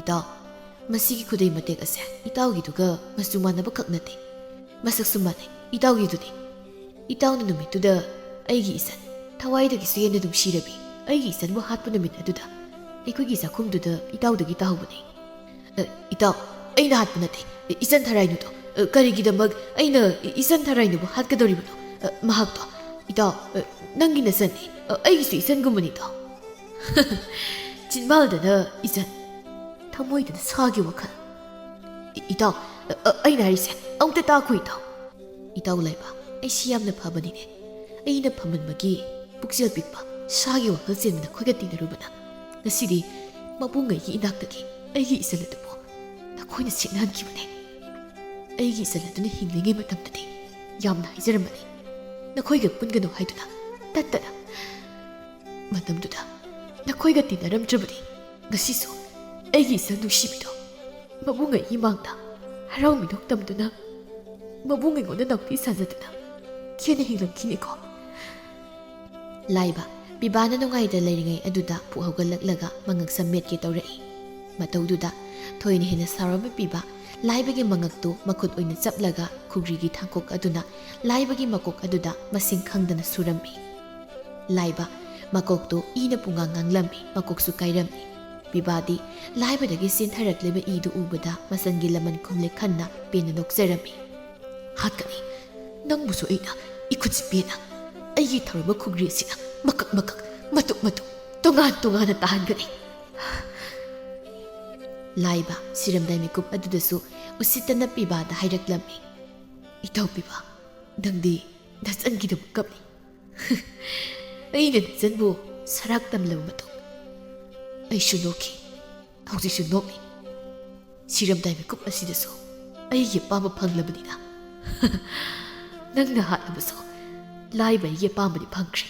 "ꯏꯇꯥꯎ, ꯃꯁꯤꯒꯤ ꯈꯨꯗꯩ ꯃꯇꯦꯛ ꯑꯁꯦ ꯏꯇꯥꯎꯒꯤꯗꯨꯒ ꯃꯆꯨ ꯃꯥꯟꯅꯕ ꯈꯛ ꯅꯠꯇꯦ, ꯃꯁꯛꯁꯨ ꯃꯥꯟꯅꯩ ꯏꯇꯥꯎꯒꯤꯗꯨꯅꯤ꯫ ꯏꯇꯥꯎꯅ ꯅꯨꯃꯤꯠꯇꯨꯗ ꯑꯩꯒꯤ ꯏꯆꯟ, ꯊꯋꯥꯏꯗꯒꯤꯁꯨ ꯍꯦꯟꯅ ꯅꯨꯡꯁꯤꯔꯕꯤ ꯑꯩꯒꯤ ꯏꯆꯟꯕꯨ ꯍꯥꯠꯄ ꯅꯨꯃꯤꯠ ꯑꯗꯨꯗ ꯑꯩꯈꯣꯏꯒꯤ ꯆꯥꯛꯈꯨꯝꯗꯨꯗ ꯏꯇꯥꯎꯗꯒꯤ ꯇꯥꯍꯧꯕꯅꯤ꯫" "ꯑ, ꯏꯇꯥꯎ, ꯑꯩꯅ ꯍꯥꯠꯄ ꯅꯠꯇꯦ, ꯏꯆꯟ ꯊꯔꯥꯏꯅꯨꯗꯣ꯫ ꯑ, ꯀꯔꯤꯒꯤꯗꯃꯛ ꯑꯩꯅ ꯏꯆꯟ ꯊꯔꯥꯏꯅꯨꯕꯨ ꯍꯥꯠꯀꯗꯧꯔꯤꯕꯅꯣ? ꯑ, ꯃꯍꯥꯛꯇꯣ, ꯏꯇꯥꯎ, ꯑ, ꯅꯪꯒꯤ ꯅꯆꯟꯅꯤ, ꯑ, ꯑꯩꯒꯤꯁꯨ ꯏꯆꯟꯒꯨꯝꯕꯅꯤꯗꯣ꯫" ꯆꯤꯟꯕꯥꯜꯗꯅ ꯏꯆꯟ, ꯊꯃꯣꯏꯗꯅ ꯁꯥꯒꯤ ꯋꯥꯈꯜ꯫ "ꯏ-, ꯏꯇꯥꯎ, ꯑ, ꯑ, ꯑꯩꯅ ꯍꯥꯏꯔꯤꯁꯦ ꯑꯃꯨꯛꯇ ꯇꯥꯈꯣ ꯏꯇꯥꯎ꯫" "ꯏꯇꯥꯎ ꯂꯥꯏꯕ, ꯑꯩꯁꯤ ꯌꯥꯝꯅ ꯐꯕꯅꯤꯅꯦ꯫ ꯑꯩꯅ ꯐꯃꯟꯕꯒꯤ ꯄꯨꯛꯆꯦꯜ ꯄꯤꯛꯄ, ꯁꯥꯒꯤ ꯋꯥꯈꯜ ꯆꯦꯟꯕ ꯅꯈꯣꯏꯒ ꯇꯤꯟꯅꯔꯨꯕꯅ ꯉꯁꯤꯗꯤ ꯃꯕꯨꯡꯉꯩꯒꯤ ꯏꯅꯥꯛꯇꯒꯤ ꯑꯩꯒꯤ ꯏꯆꯜ ꯑꯗꯨꯕꯨ ꯅꯈꯣꯏꯅ ꯁꯤꯠꯅꯍꯟꯈꯤꯕꯅꯦ꯫ ꯑꯩꯒꯤ ꯏꯆꯜ ꯑꯗꯨꯅ ꯍꯤꯡꯂꯤꯉꯩ ꯃꯇꯝꯗꯗꯤ ꯌꯥꯝꯅ ꯍꯥꯏꯖꯔꯝꯕꯅꯤ, ꯅꯈꯣꯏꯒ ꯄꯨꯟꯒꯅꯨ ꯍꯥꯏꯗꯨꯅ ꯇꯠꯇꯅ꯫ ꯃꯇꯝꯗꯨꯗ ꯅꯈꯣꯏꯒ ꯇꯤꯟꯅꯔꯝꯗ꯭ꯔꯕꯗꯤ ꯉꯁꯤꯁꯨ ꯑꯩꯒꯤ ꯏꯆꯜ ꯅꯨꯡꯁꯤꯕꯤꯗꯣ ꯃꯕꯨꯡꯉꯩꯒꯤ ꯃꯥꯡꯗ ꯍꯔꯥꯎ ꯃꯤꯅꯣꯛ ꯇꯝꯗꯨꯅ, ꯃꯕꯨꯡ ꯑꯩꯉꯣꯟꯗ ꯅꯥꯎꯇꯤ ꯁꯥꯖꯗꯨꯅ ꯈꯦꯟꯅ ꯍꯤꯡꯂꯝꯈꯤꯅꯤꯀꯣ꯫" ꯂꯥꯏꯕ, ꯄꯤꯕꯥꯅ ꯅꯨꯡꯉꯥꯏꯇ ꯂꯩꯔꯤꯉꯩ ꯑꯗꯨꯗ ꯄꯨꯛ ꯍꯧꯒꯠꯂꯛꯂꯒ ꯃꯉꯛꯁꯝ ꯃꯦꯠꯀꯦ ꯇꯧꯔꯛꯏ꯫ ꯃꯇꯧꯗꯨꯗ ꯊꯣꯏꯅ ꯍꯦꯟꯅ ꯁꯥꯎꯔꯝꯕ ꯄꯤꯕꯥ ꯂꯥꯏꯕꯒꯤ ꯃꯉꯛꯇꯨ ꯃꯈꯨꯠ ꯑꯣꯏꯅ ꯆꯞꯂꯒ ꯈꯨꯒ꯭ꯔꯤꯒꯤ ꯊꯥꯡꯀꯣꯛ ꯑꯗꯨꯅ ꯂꯥꯏꯕꯒꯤ ꯃꯀꯣꯛ ꯑꯗꯨꯗ ꯃꯁꯤꯡ ꯈꯪꯗꯅ ꯁꯨꯔꯝꯃꯤ꯫ ꯂꯥꯏꯕ, ꯃꯀꯣꯛꯇꯨ ꯏꯅ ꯄꯨꯡꯉꯥꯡ ꯉꯥꯡꯂꯝꯃꯤ, ꯃꯀꯣꯛꯁꯨ ꯀꯥꯏꯔꯝꯃꯤ꯫ ꯄꯤꯕꯥꯗꯤ ꯂꯥꯏꯕꯗꯒꯤ ꯆꯦꯟꯊꯔꯛꯂꯤꯕ ꯏꯗꯨ ꯎꯕꯗ ꯃꯆꯟꯒꯤ ꯂꯃꯟ ꯈꯨꯝꯂꯦ ꯈꯟꯅ ꯄꯦꯟꯅ ꯅꯣꯛꯆꯔꯝꯃꯤ꯫ "ꯍꯥꯠꯀꯅꯤ, ꯅꯪꯕꯨꯁꯨ ꯑꯩꯅ ꯏꯈꯨꯠꯁꯤ ꯄꯦꯟꯅ, ꯑꯩꯒꯤ ꯊꯧꯔꯝꯕ ꯈꯨꯒ꯭ꯔꯤ ꯑꯁꯤꯅ ꯃꯀꯛ ꯃꯀꯛ, ꯃꯇꯨꯝ ꯃꯇꯨꯝ, ꯇꯣꯉꯥꯟ ꯇꯣꯉꯥꯟꯅ ꯇꯥꯍꯟꯒꯅꯤ"꯫ ꯂꯥꯏꯕ ꯁꯤꯔꯝꯗꯥꯏ ꯃꯤꯀꯨꯞ ꯑꯗꯨꯗꯁꯨ ꯎꯁꯤꯠꯇꯅ ꯄꯤꯕꯥꯗ ꯍꯥꯏꯔꯛꯂꯝꯃꯤ꯫ "ꯏꯇꯥꯎ ꯄꯤꯕꯥ, ꯅꯪꯗꯤ ꯅꯆꯟꯒꯤꯗꯃꯛ ꯀꯞꯂꯤ꯫ ꯑꯩꯅ ꯅꯆꯟꯕꯨ ꯁꯔꯥꯛ ꯇꯝꯂꯕ ꯃꯇꯨꯡ ꯑꯩꯁꯨ ꯅꯣꯛꯈꯤ, ꯍꯧꯖꯤꯛꯁꯨ ꯅꯣꯛꯂꯤ꯫ ꯁꯤꯔꯝꯗꯥꯏ ꯃꯤꯀꯨꯞ ꯑꯁꯤꯗꯁꯨ ꯑꯩꯒꯤ ꯑꯄꯥꯝꯕ ꯐꯪꯂꯕꯅꯤꯅ ꯅꯪꯅ ꯍꯥꯠꯂꯕꯁꯨ ꯂꯥꯏꯕ ꯑꯩꯒꯤ ꯑꯄꯥꯝꯕꯗꯤ ꯐꯪꯈ꯭ꯔꯦ꯫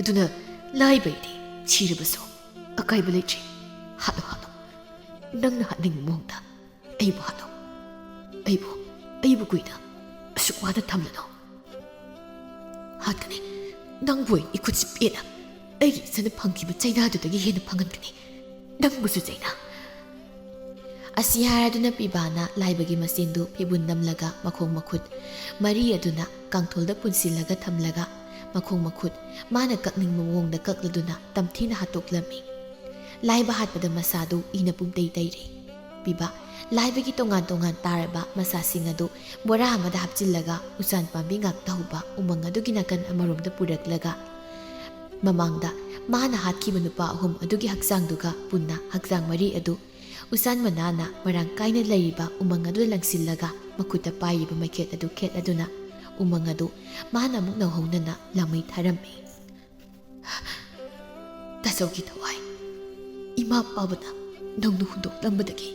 ꯑꯗꯨꯅ ꯂꯥꯏꯕ ꯑꯩꯗꯤ ꯁꯤꯔꯕꯁꯨ ꯑꯀꯥꯏꯕ ꯂꯩꯇ꯭ꯔꯦ꯫ ꯍꯥꯠꯂꯣ, ꯍꯥꯠꯂꯣ, ꯅꯪꯅ ꯍꯥꯠꯅꯤꯡꯕ ꯃꯑꯣꯡꯗ ꯑꯩꯕꯨ ꯍꯥꯠꯂꯣ꯫ ꯑꯩꯕꯨ, ꯑꯩꯕꯨ ꯀꯨꯏꯅ ꯑꯁꯨꯛ ꯋꯥꯅ ꯊꯝꯂꯅꯨ"꯫ "ꯍꯥꯠꯀꯅꯤ, ꯅꯪꯕꯨ ꯑꯩ ꯏꯈꯨꯠꯁꯤ ꯄꯦꯟꯅ ꯑꯩꯒꯤ ꯏꯆꯟꯅ ꯐꯪꯈꯤꯕ ꯆꯩꯅꯥꯗꯨꯗꯒꯤ ꯍꯦꯟꯅ ꯐꯪꯍꯟꯒꯅꯤ, ꯅꯪꯕꯨꯁꯨ ꯆꯩꯅꯥ"꯫ ꯑꯁꯤ ꯍꯥꯏꯔꯗꯨꯅ ꯄꯤꯕꯥꯅ ꯂꯥꯏꯕꯒꯤ ꯃꯆꯦꯟꯗꯨ ꯐꯤꯕꯨꯟ ꯅꯝꯂꯒ ꯃꯈꯣꯡ ꯃꯈꯨꯠ ꯃꯔꯤ ꯑꯗꯨꯅ ꯀꯥꯡꯊꯣꯜꯗ ꯄꯨꯟꯁꯤꯜꯂꯒ ꯊꯝꯂꯒ ꯃꯈꯣꯡ ꯃꯈꯨꯠ ꯃꯥꯅ ꯀꯛꯅꯤꯡꯕ ꯃꯑꯣꯡꯗ ꯀꯛꯂꯗꯨꯅ ꯇꯝꯊꯤꯅ ꯍꯥꯠꯇꯣꯛꯂꯝꯃꯤ꯫ ꯂꯥꯏꯕ ꯍꯥꯠꯄꯗ ꯃꯁꯥꯗꯨ ꯏꯅ ꯄꯨꯝꯇꯩ ꯇꯩꯔꯦ꯫ ꯄꯤꯕ, ꯂꯥꯏꯕꯒꯤ ꯇꯣꯉꯥꯟ ꯇꯣꯉꯥꯟ ꯇꯥꯔꯕ ꯃꯁꯥꯁꯤꯡ ꯑꯗꯨ ꯕꯣꯔꯥ ꯑꯃꯗ ꯍꯥꯞꯆꯤꯜꯂꯒ ꯎꯆꯥꯟ ꯄꯥꯝꯕꯤ ꯉꯥꯛꯇ ꯍꯧꯕ ꯎꯃꯪ ꯑꯗꯨꯒꯤ ꯅꯥꯀꯟ ꯑꯃꯔꯣꯝꯗ ꯄꯨꯔꯛꯂꯒ ꯃꯃꯥꯡꯗ ꯃꯥꯅ ꯍꯥꯠꯈꯤꯕ ꯅꯨꯄꯥ ꯑꯍꯨꯝ ꯑꯗꯨꯒꯤ ꯍꯛꯆꯥꯡꯗꯨꯒ ꯄꯨꯟꯅ ꯍꯛꯆꯥꯡ ꯃꯔꯤ ꯑꯗꯨ ꯎꯆꯥꯟ ꯃꯅꯥꯅ ꯃꯔꯥꯡ ꯀꯥꯏꯅ ꯂꯩꯔꯤꯕ ꯎꯃꯪ ꯑꯗꯨꯗ ꯂꯪꯁꯤꯜꯂꯒ ꯃꯈꯨꯠꯇ ꯄꯥꯏꯔꯤꯕ ꯃꯩꯈꯦꯠ ꯑꯗꯨ ꯈꯦꯠꯂꯗꯨꯅ ꯎꯃꯪ ꯑꯗꯨ ꯃꯥꯅ ꯑꯃꯨꯛ ꯅꯧꯍꯧꯅꯅ ꯂꯥꯃꯩ ꯊꯥꯔꯝꯃꯤ꯫ ꯇꯥꯆꯧꯒꯤ ꯊꯋꯥꯏ, ꯏꯃꯥ ꯄꯥꯕꯅ ꯅꯧꯅ ꯍꯨꯟꯗꯣꯛꯂꯝꯕꯗꯒꯤ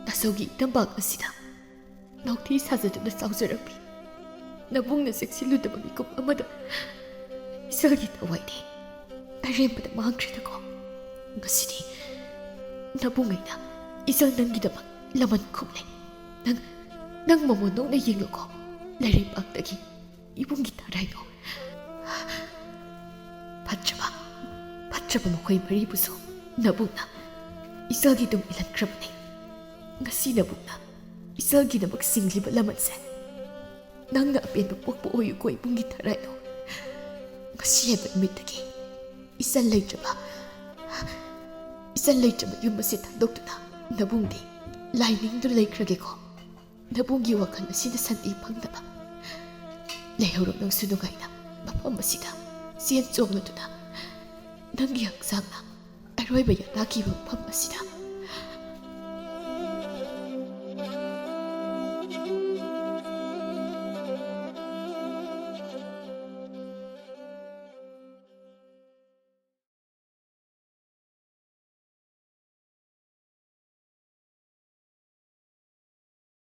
ꯇꯥꯆꯧꯒꯤ ꯏꯇꯝꯄꯥꯛ ꯑꯁꯤꯗ ꯅꯥꯎꯊꯤ ꯁꯥꯖꯗꯨꯅ ꯆꯥꯎꯖꯔꯝꯃꯤ꯫ ꯅꯕꯨꯡꯅ ꯆꯦꯛꯁꯤꯜꯂꯨꯗꯕ ꯃꯤꯀꯨꯞ ꯑꯃꯗ ꯏꯆꯜꯒꯤ ꯊꯋꯥꯏꯗꯤ ꯑꯔꯦꯝꯕꯗ ꯃꯥꯡꯈ꯭ꯔꯦꯗꯀꯣ꯫ ꯉꯁꯤꯗꯤ ꯅꯕꯨꯡ ꯑꯩꯅ ꯏꯆꯜ ꯅꯪꯒꯤꯗꯃꯛ ꯂꯃꯟ ꯈꯨꯝꯂꯦ꯫ ꯅꯪ, ꯅꯪ ꯃꯃꯣꯟ ꯅꯣꯛꯅ ꯌꯦꯡꯂꯨꯀꯣ꯫ ꯂꯩꯔꯩꯄꯥꯛꯇꯒꯤ ꯏꯕꯨꯡꯒꯤ ꯊꯔꯥꯏꯗꯣ꯫ ꯐꯠꯇ꯭ꯔꯕ, ꯐꯠꯇ꯭ꯔꯕ ꯃꯈꯣꯏ ꯃꯔꯤꯕꯨꯁꯨ ꯅꯕꯨꯡꯅ ꯏꯆꯜꯒꯤ ꯇꯨꯡ ꯏꯜꯍꯟꯈ꯭ꯔꯕꯅꯤ꯫ ꯉꯁꯤ ꯅꯕꯨꯡꯅ ꯏꯆꯜꯒꯤꯗꯃꯛ ꯁꯤꯡꯂꯤꯕ ꯂꯃꯟꯁꯦ ꯅꯪꯅ ꯑꯄꯦꯟꯕ ꯄꯣꯛꯄ ꯑꯣꯏꯌꯨꯀꯣ ꯏꯕꯨꯡꯒꯤ ꯊꯔꯥꯏꯗꯣ꯫ ꯉꯁꯤ ꯍꯥꯏꯕ ꯅꯨꯃꯤꯠꯇꯒꯤ ꯏꯆꯜ ꯂꯩꯇ꯭ꯔꯕ, ꯏꯆꯜ ꯂꯩꯇ꯭ꯔꯕ ꯌꯨꯝ ꯑꯁꯤ ꯊꯥꯗꯣꯛꯇꯨꯅ ꯅꯕꯨꯡꯗꯤ ꯂꯥꯏꯅꯤꯡꯗꯨꯅ ꯂꯩꯈ꯭ꯔꯒꯦꯀꯣ꯫ ꯅꯕꯨꯡꯒꯤ ꯋꯥꯈꯜ ꯑꯁꯤꯗ ꯁꯥꯟꯇꯤ ꯐꯪꯅꯕ꯫ ꯂꯩꯍꯧꯔꯣ ꯅꯪꯁꯨ ꯅꯨꯡꯉꯥꯏꯅ ꯃꯐꯝ ꯑꯁꯤꯗ ꯆꯦꯟ ꯆꯣꯡꯂꯗꯨꯅ꯫ ꯅꯪꯒꯤ ꯍꯛꯆꯥꯡꯅ ꯑꯔꯣꯏꯕ ꯌꯥꯅꯈꯤꯕ ꯃꯐꯝ ꯑꯁꯤꯗ